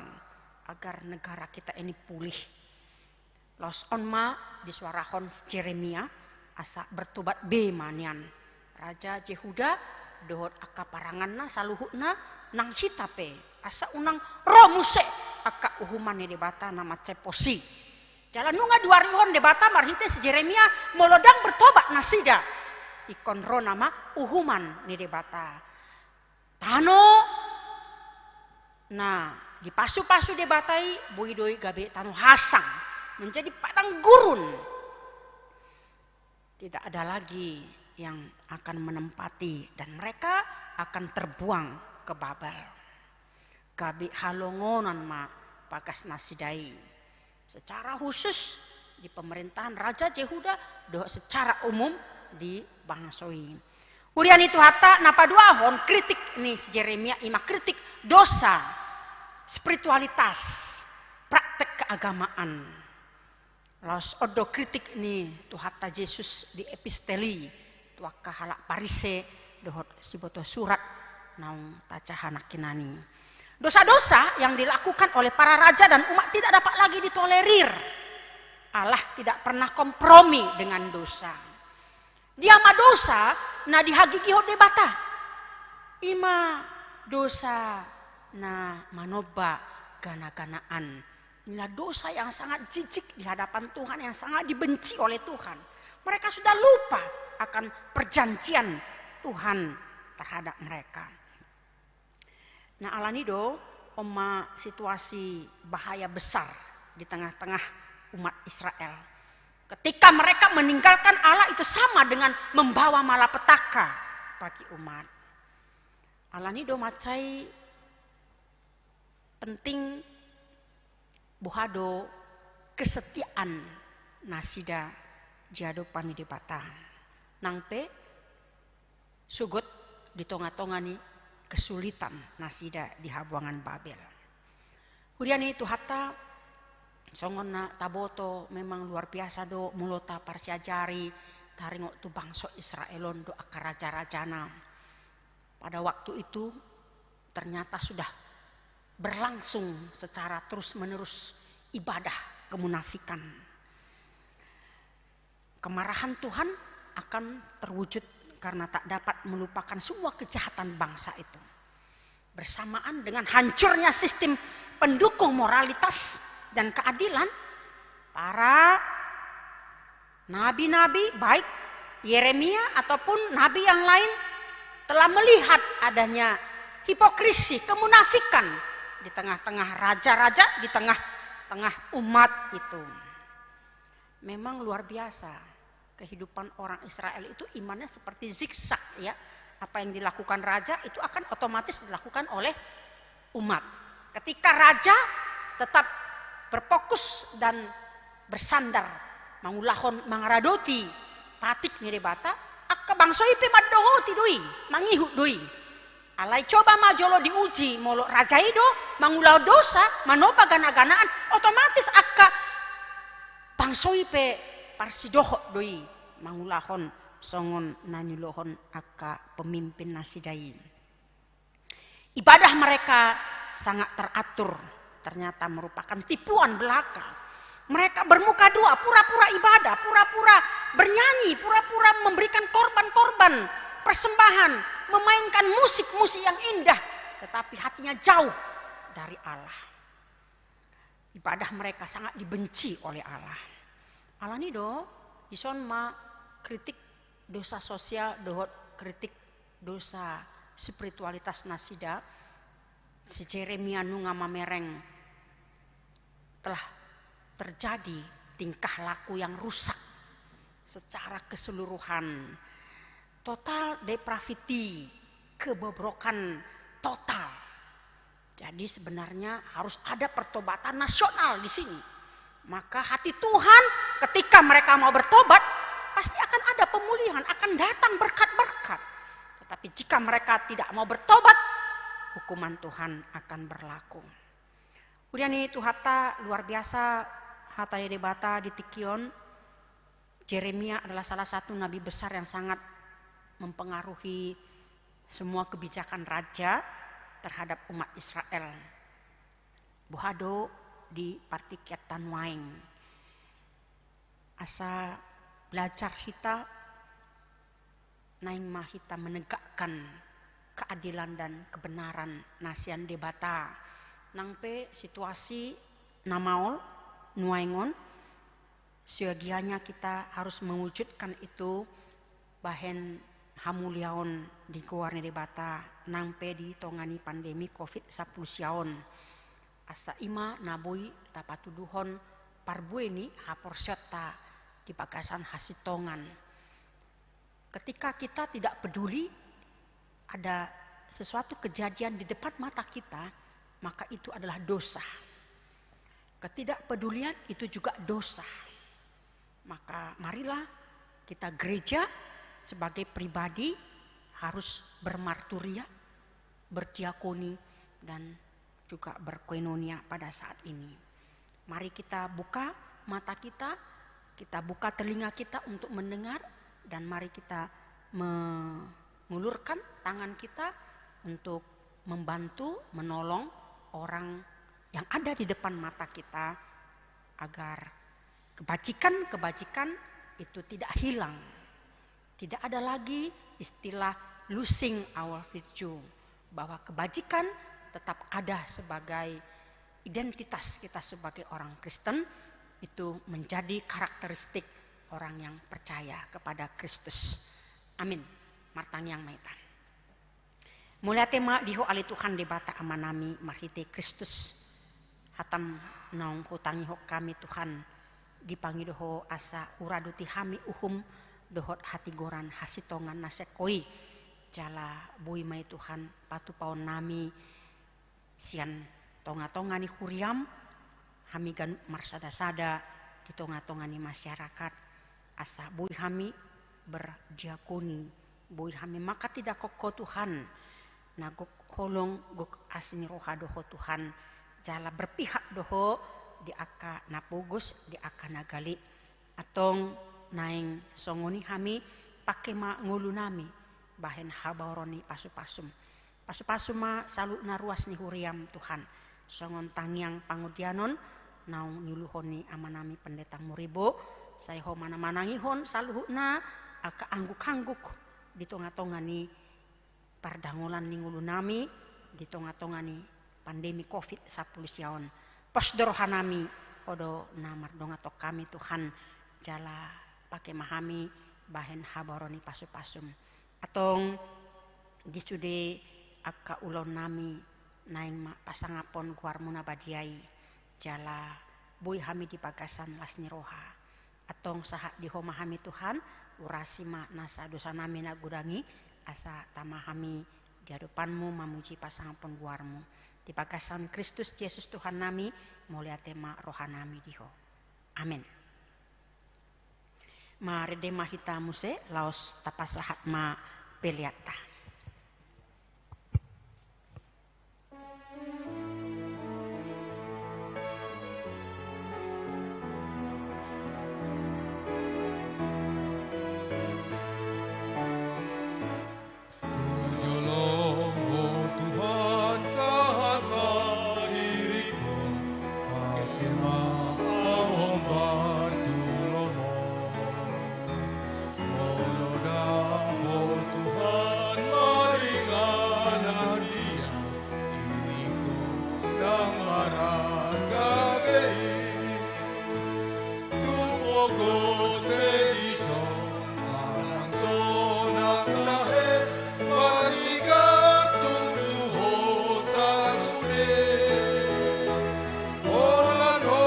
agar negara kita ini pulih. Laos on ma disuarahon si Jeremia, asa bertobat be ma nian Raja Jehuda dohot angka paranganna saluhutna, nang hita pe, asa unang ro muse angka uhuman ni Debata na mansai pos i. Jala nunga diwarihon Debata marhite si Jeremia, molo ndang bertobat nasida, ingkon ro nama uhuman ni Debata. Tano na dipasupasu Debata i boi do i gabe tano hasang, menjadi padang gurun. Tidak ada lagi yang akan menempati, dan mereka akan terbuang ke Babel. Gabe halongonan ma bagas nasida i. Secara khusus di pemerintahan Raja Jehuda, dohot secara umum di bangso i. Huria ni Tuhanta, na paduahon kritik ni si Jeremia i ma kritik dosa, spiritualitas, praktek keagamaan. Laos on do kritik ni Tuhanta Jesus di episteli tu angka halak Parise dohot siboto surat naung tajaha nangkinan i. Dosa-dosa yang dilakukan oleh para raja dan umat tidak dapat lagi ditolerir. Allah tidak pernah kompromi dengan dosa. Dia ma dosa na dihagigihon Debata. I ma dosa na manomba gana-ganaan. Inilah dosa yang sangat jijik di hadapan Tuhan, yang sangat dibenci oleh Tuhan. Mereka sudah lupa akan perjanjian Tuhan terhadap mereka. Nah, alani do, on ma situasi bahaya besar di tengah-tengah umat Israel. Ketika mereka meninggalkan Allah, itu sama dengan membawa malapetaka bagi umat. Alani do mansai penting boha do kesetiaan nasida di adopan ni Debata. Nang pe sogot di tonga-tonga ni kesulitan nasida di habuangan Babel. Huria ni Tuhanta, songon na taboto, memang luar biasa do molo taparsiajari, taringot tu bangso Israel on dohot angka raja-rajana. Pada waktu itu ternyata sudah berlangsung secara terus-menerus ibadah kemunafikan. Kemarahan Tuhan akan terwujud karena tak dapat melupakan semua kejahatan bangsa itu. Bersamaan dengan hancurnya sistem pendukung moralitas dan keadilan, para nabi-nabi, baik Yeremia ataupun nabi yang lain, telah melihat adanya hipokrisi, kemunafikan di tengah-tengah raja-raja, di tengah-tengah umat itu. Memang luar biasa kehidupan orang Israel itu, imannya seperti zigzag, ya. Apa yang dilakukan raja itu akan otomatis dilakukan oleh umat. Ketika raja tetap berfokus dan bersandar mangulahon, mangaradoti patik ni Debata, angka bangso i pe mandohoti do i, mangihut do i. Alai coba ma jolo diuji, molo raja i do mangulahon dosa, manomba gana-ganaan, otomatis angka bangso i pe parsidohot do i mangulahon songon na niulahon angka pemimpin nasida i. Ibadah mereka sangat teratur, ternyata merupakan tipuan belaka. Mereka bermuka dua, pura-pura ibadah, pura-pura bernyanyi, pura-pura memberikan korban-korban persembahan, memainkan musik-musik yang indah, tetapi hatinya jauh dari Allah. Ibadah mereka sangat dibenci oleh Allah. Alani do, dison ma kritik dosa sosial dohot kritik dosa spiritualitas nasida, si Jeremia nunga mamereng telah terjadi tingkah laku yang rusak secara keseluruhan. Total depravity, kebobrokan total. Jadi sebenarnya harus ada pertobatan nasional di sini. Maka hati Tuhan ketika mereka mau bertobat, Pasti akan ada pemulihan, akan datang berkat-berkat. Tetapi jika mereka tidak mau bertobat, hukuman Tuhan akan berlaku. Huria ni Tuhanta, luar biasa hata ni Debata di tingki on. Yeremia adalah salah satu nabi besar yang sangat mempengaruhi semua kebijakan raja terhadap umat Israel. Boha do di partingkianta nuaeng. Asa belajar hita, naeng ma hita menegakkan keadilan dan kebenaran na sian Debata. Nang pe situasi na maol nuaeng on, seyogianya kita harus mewujudkan itu, bahen hamuliaon di goar ni Debata, nang pe di tonga ni pandemi covid sampulu sia on. Asa i ma na boi tapatuduhon parbue ni haporseaonta di bagasan hasintongan. Ketika kita tidak peduli, ada sesuatu kejadian di depan mata kita, maka itu adalah dosa. Ketidakpedulian itu juga dosa. Maka marilah kita gereja sebagai pribadi harus bermarturia, berdiakoni, dan juga berkoinonia pada saat ini. Mari kita buka mata kita, kita buka telinga kita untuk mendengar, dan mari kita mengulurkan tangan kita untuk membantu, menolong orang yang ada di depan mata kita, agar kebajikan-kebajikan itu tidak hilang. Tidak ada lagi istilah losing our virtue, bahwa kebajikan tetap ada sebagai identitas kita sebagai orang Kristen, itu menjadi karakteristik orang yang percaya kepada Kristus. Amin. Martangiang ma hita. Mauliate ma di Ho ale Tuhan Debata Amanami marhite Kristus. HataM naung hutangihon hami Tuhan, dipangido Ho asa huraduti hami uhum dohot hatigoran hasintongan na sian Ho i. Jala boi ma i Tuhan patupaonnami sian tongatonga ni huriaM, hami ganup marsadasada di tongatonga ni masyarakat, asa boi hami berdiakoni, boi hami manghatindanghon Ho Tuhan, na gok holong gok asi ni roha do Ho Tuhan, jala berpihak do Ho di angka na pogos, di angka na gale. Antong naeng songon i hami, pangke ma ngolunami bahen habaoron ni pasupasuM. Pasupasu ma saluhutna ruas ni huriaM Tuhan. Songon tangiang pangodianon naung niuluhon ni amanami Pendeta Muribo, sai Ho ma na manangihon saluhutna angka anggukangguk di tongatonga ni pardangolan ni ngolunami, di tongatonga ni pandemi covid sampulu sia on. Pos do rohanami, Ho do na mardongan tu hami Tuhan, jala pangke ma hami bahen habaoron ni pasupasuM. Antong di sude angka ulaonnami, naeng ma pasangaphon goarMu na badia i, jala boi hami di bagasan las ni roha. Antong sahat di Ho ma hami Tuhan, urasi ma nasa dosanami na godang i, asa tama hami di adopanMu mamuji pasangaphon goarMu. Di bagasan Kristus Jesus Tuhannami, mauliate ma rohanami di Ho. Amen. Marende ma hita muse, laos tapasahat ma peleanta. Tu joloM, Tuhan, sahat ma diringku, pangke ma ahu hombar tu lomo. Molo da Ho, Tuhan, maringanan di Ho, diringku ndang mararga be i. Tung pogos pe dison manang sonang tahe, pasigak tung tu Ho sasude. Holan Ho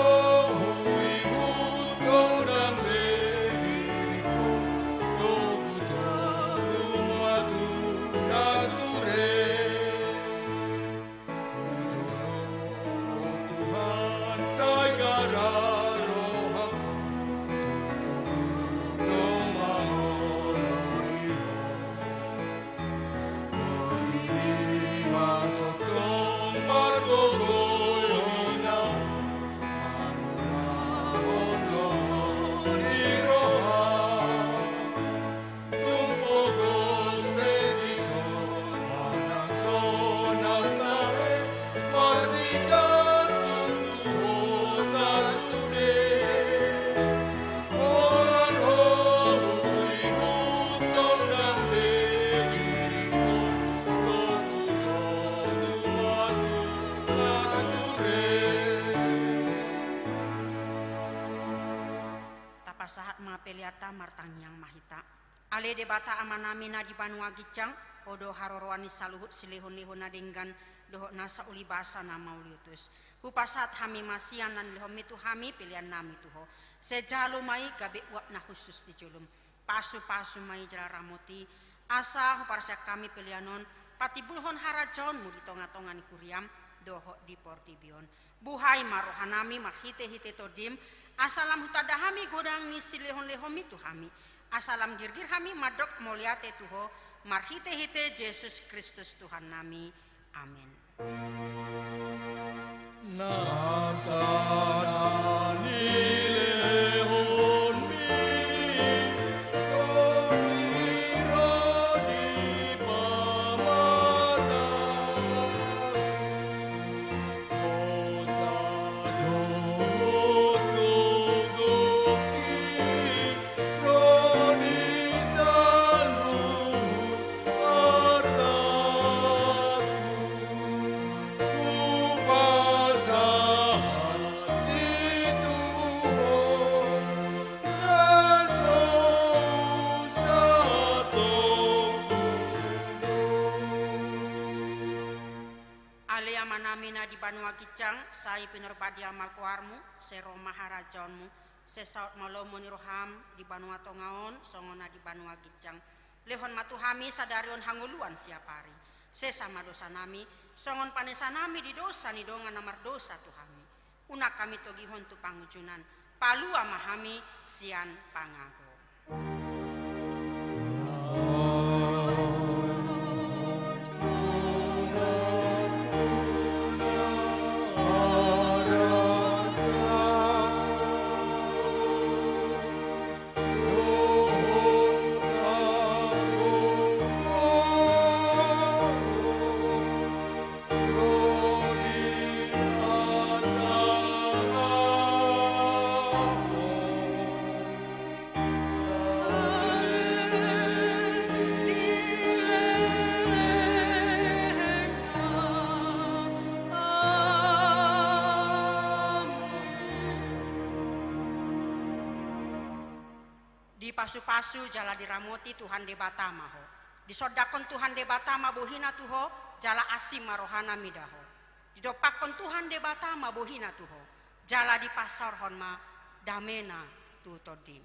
huihuthon dambe diringku, togutogu ma tu nature. Tu joloM, Tuhan, sai gara rohaM, tu Pasahat ma peleanta, martangiang ma hita. Ale Debata Amanami na di banua ginjang, Ho do haroroan ni saluhut silehonlehon na denggan dohot nasa ulibasa na mauliutus. Hupasahat hami ma sian na nilehonmi tu hami peleannami tu Ho. Sai jalo ma i gabe uap na hushus di jolom. Pasupasu ma i jala ramoti, asa huparsian hami pelean on patimbulhon harajaonmu di tongatonga ni huriam dohot di portibi on. Buhai ma rohanami marhitehite Tondim, asa lam hutanda hami godang ni silehonlehonmi tu hami, asa lam girgir hami mandok mauliate tu Ho, marhitehite Jesus Kristus Tuhannami. Amen. Nasa na nilehonmi, tongi ro di pamatangku. Hosa dohot gogongki ro di saluhut artaku. Hupasahat i tu Ho, na so usah tongtong. Ale Amanami na di banua ginjang, sai pinarbadia ma goarmu, sai ro ma harajaonmu, sai saut ma lomo ni roham di banua tonga on songon na di banua ginjang. Lehon ma tu hami sadari on hangoluan siapari. Sesa ma dosanami, songon panesanami di dosa ni dongan na mardosa tu hami. Unang hami togihon tu pangunjunan, palua ma hami sian pangago. Dipasupasu jala diramoti Tuhan Debata ma ho. Disondangkon Tuhan Debata ma bohina tu ho, jala asi ma rohana mida ho. Didompakkon Tuhan Debata ma bohina tu ho, jala dipasaorhon ma damena tu tondim.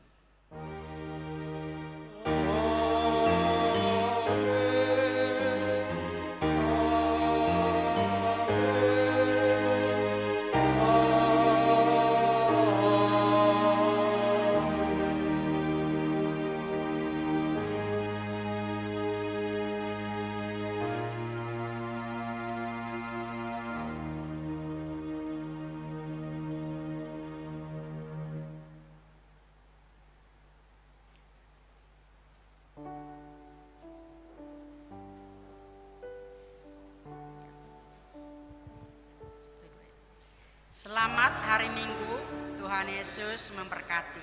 Selamat hari Minggu, Tuhan Yesus memberkati.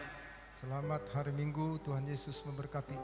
Selamat hari Minggu, Tuhan Yesus memberkati.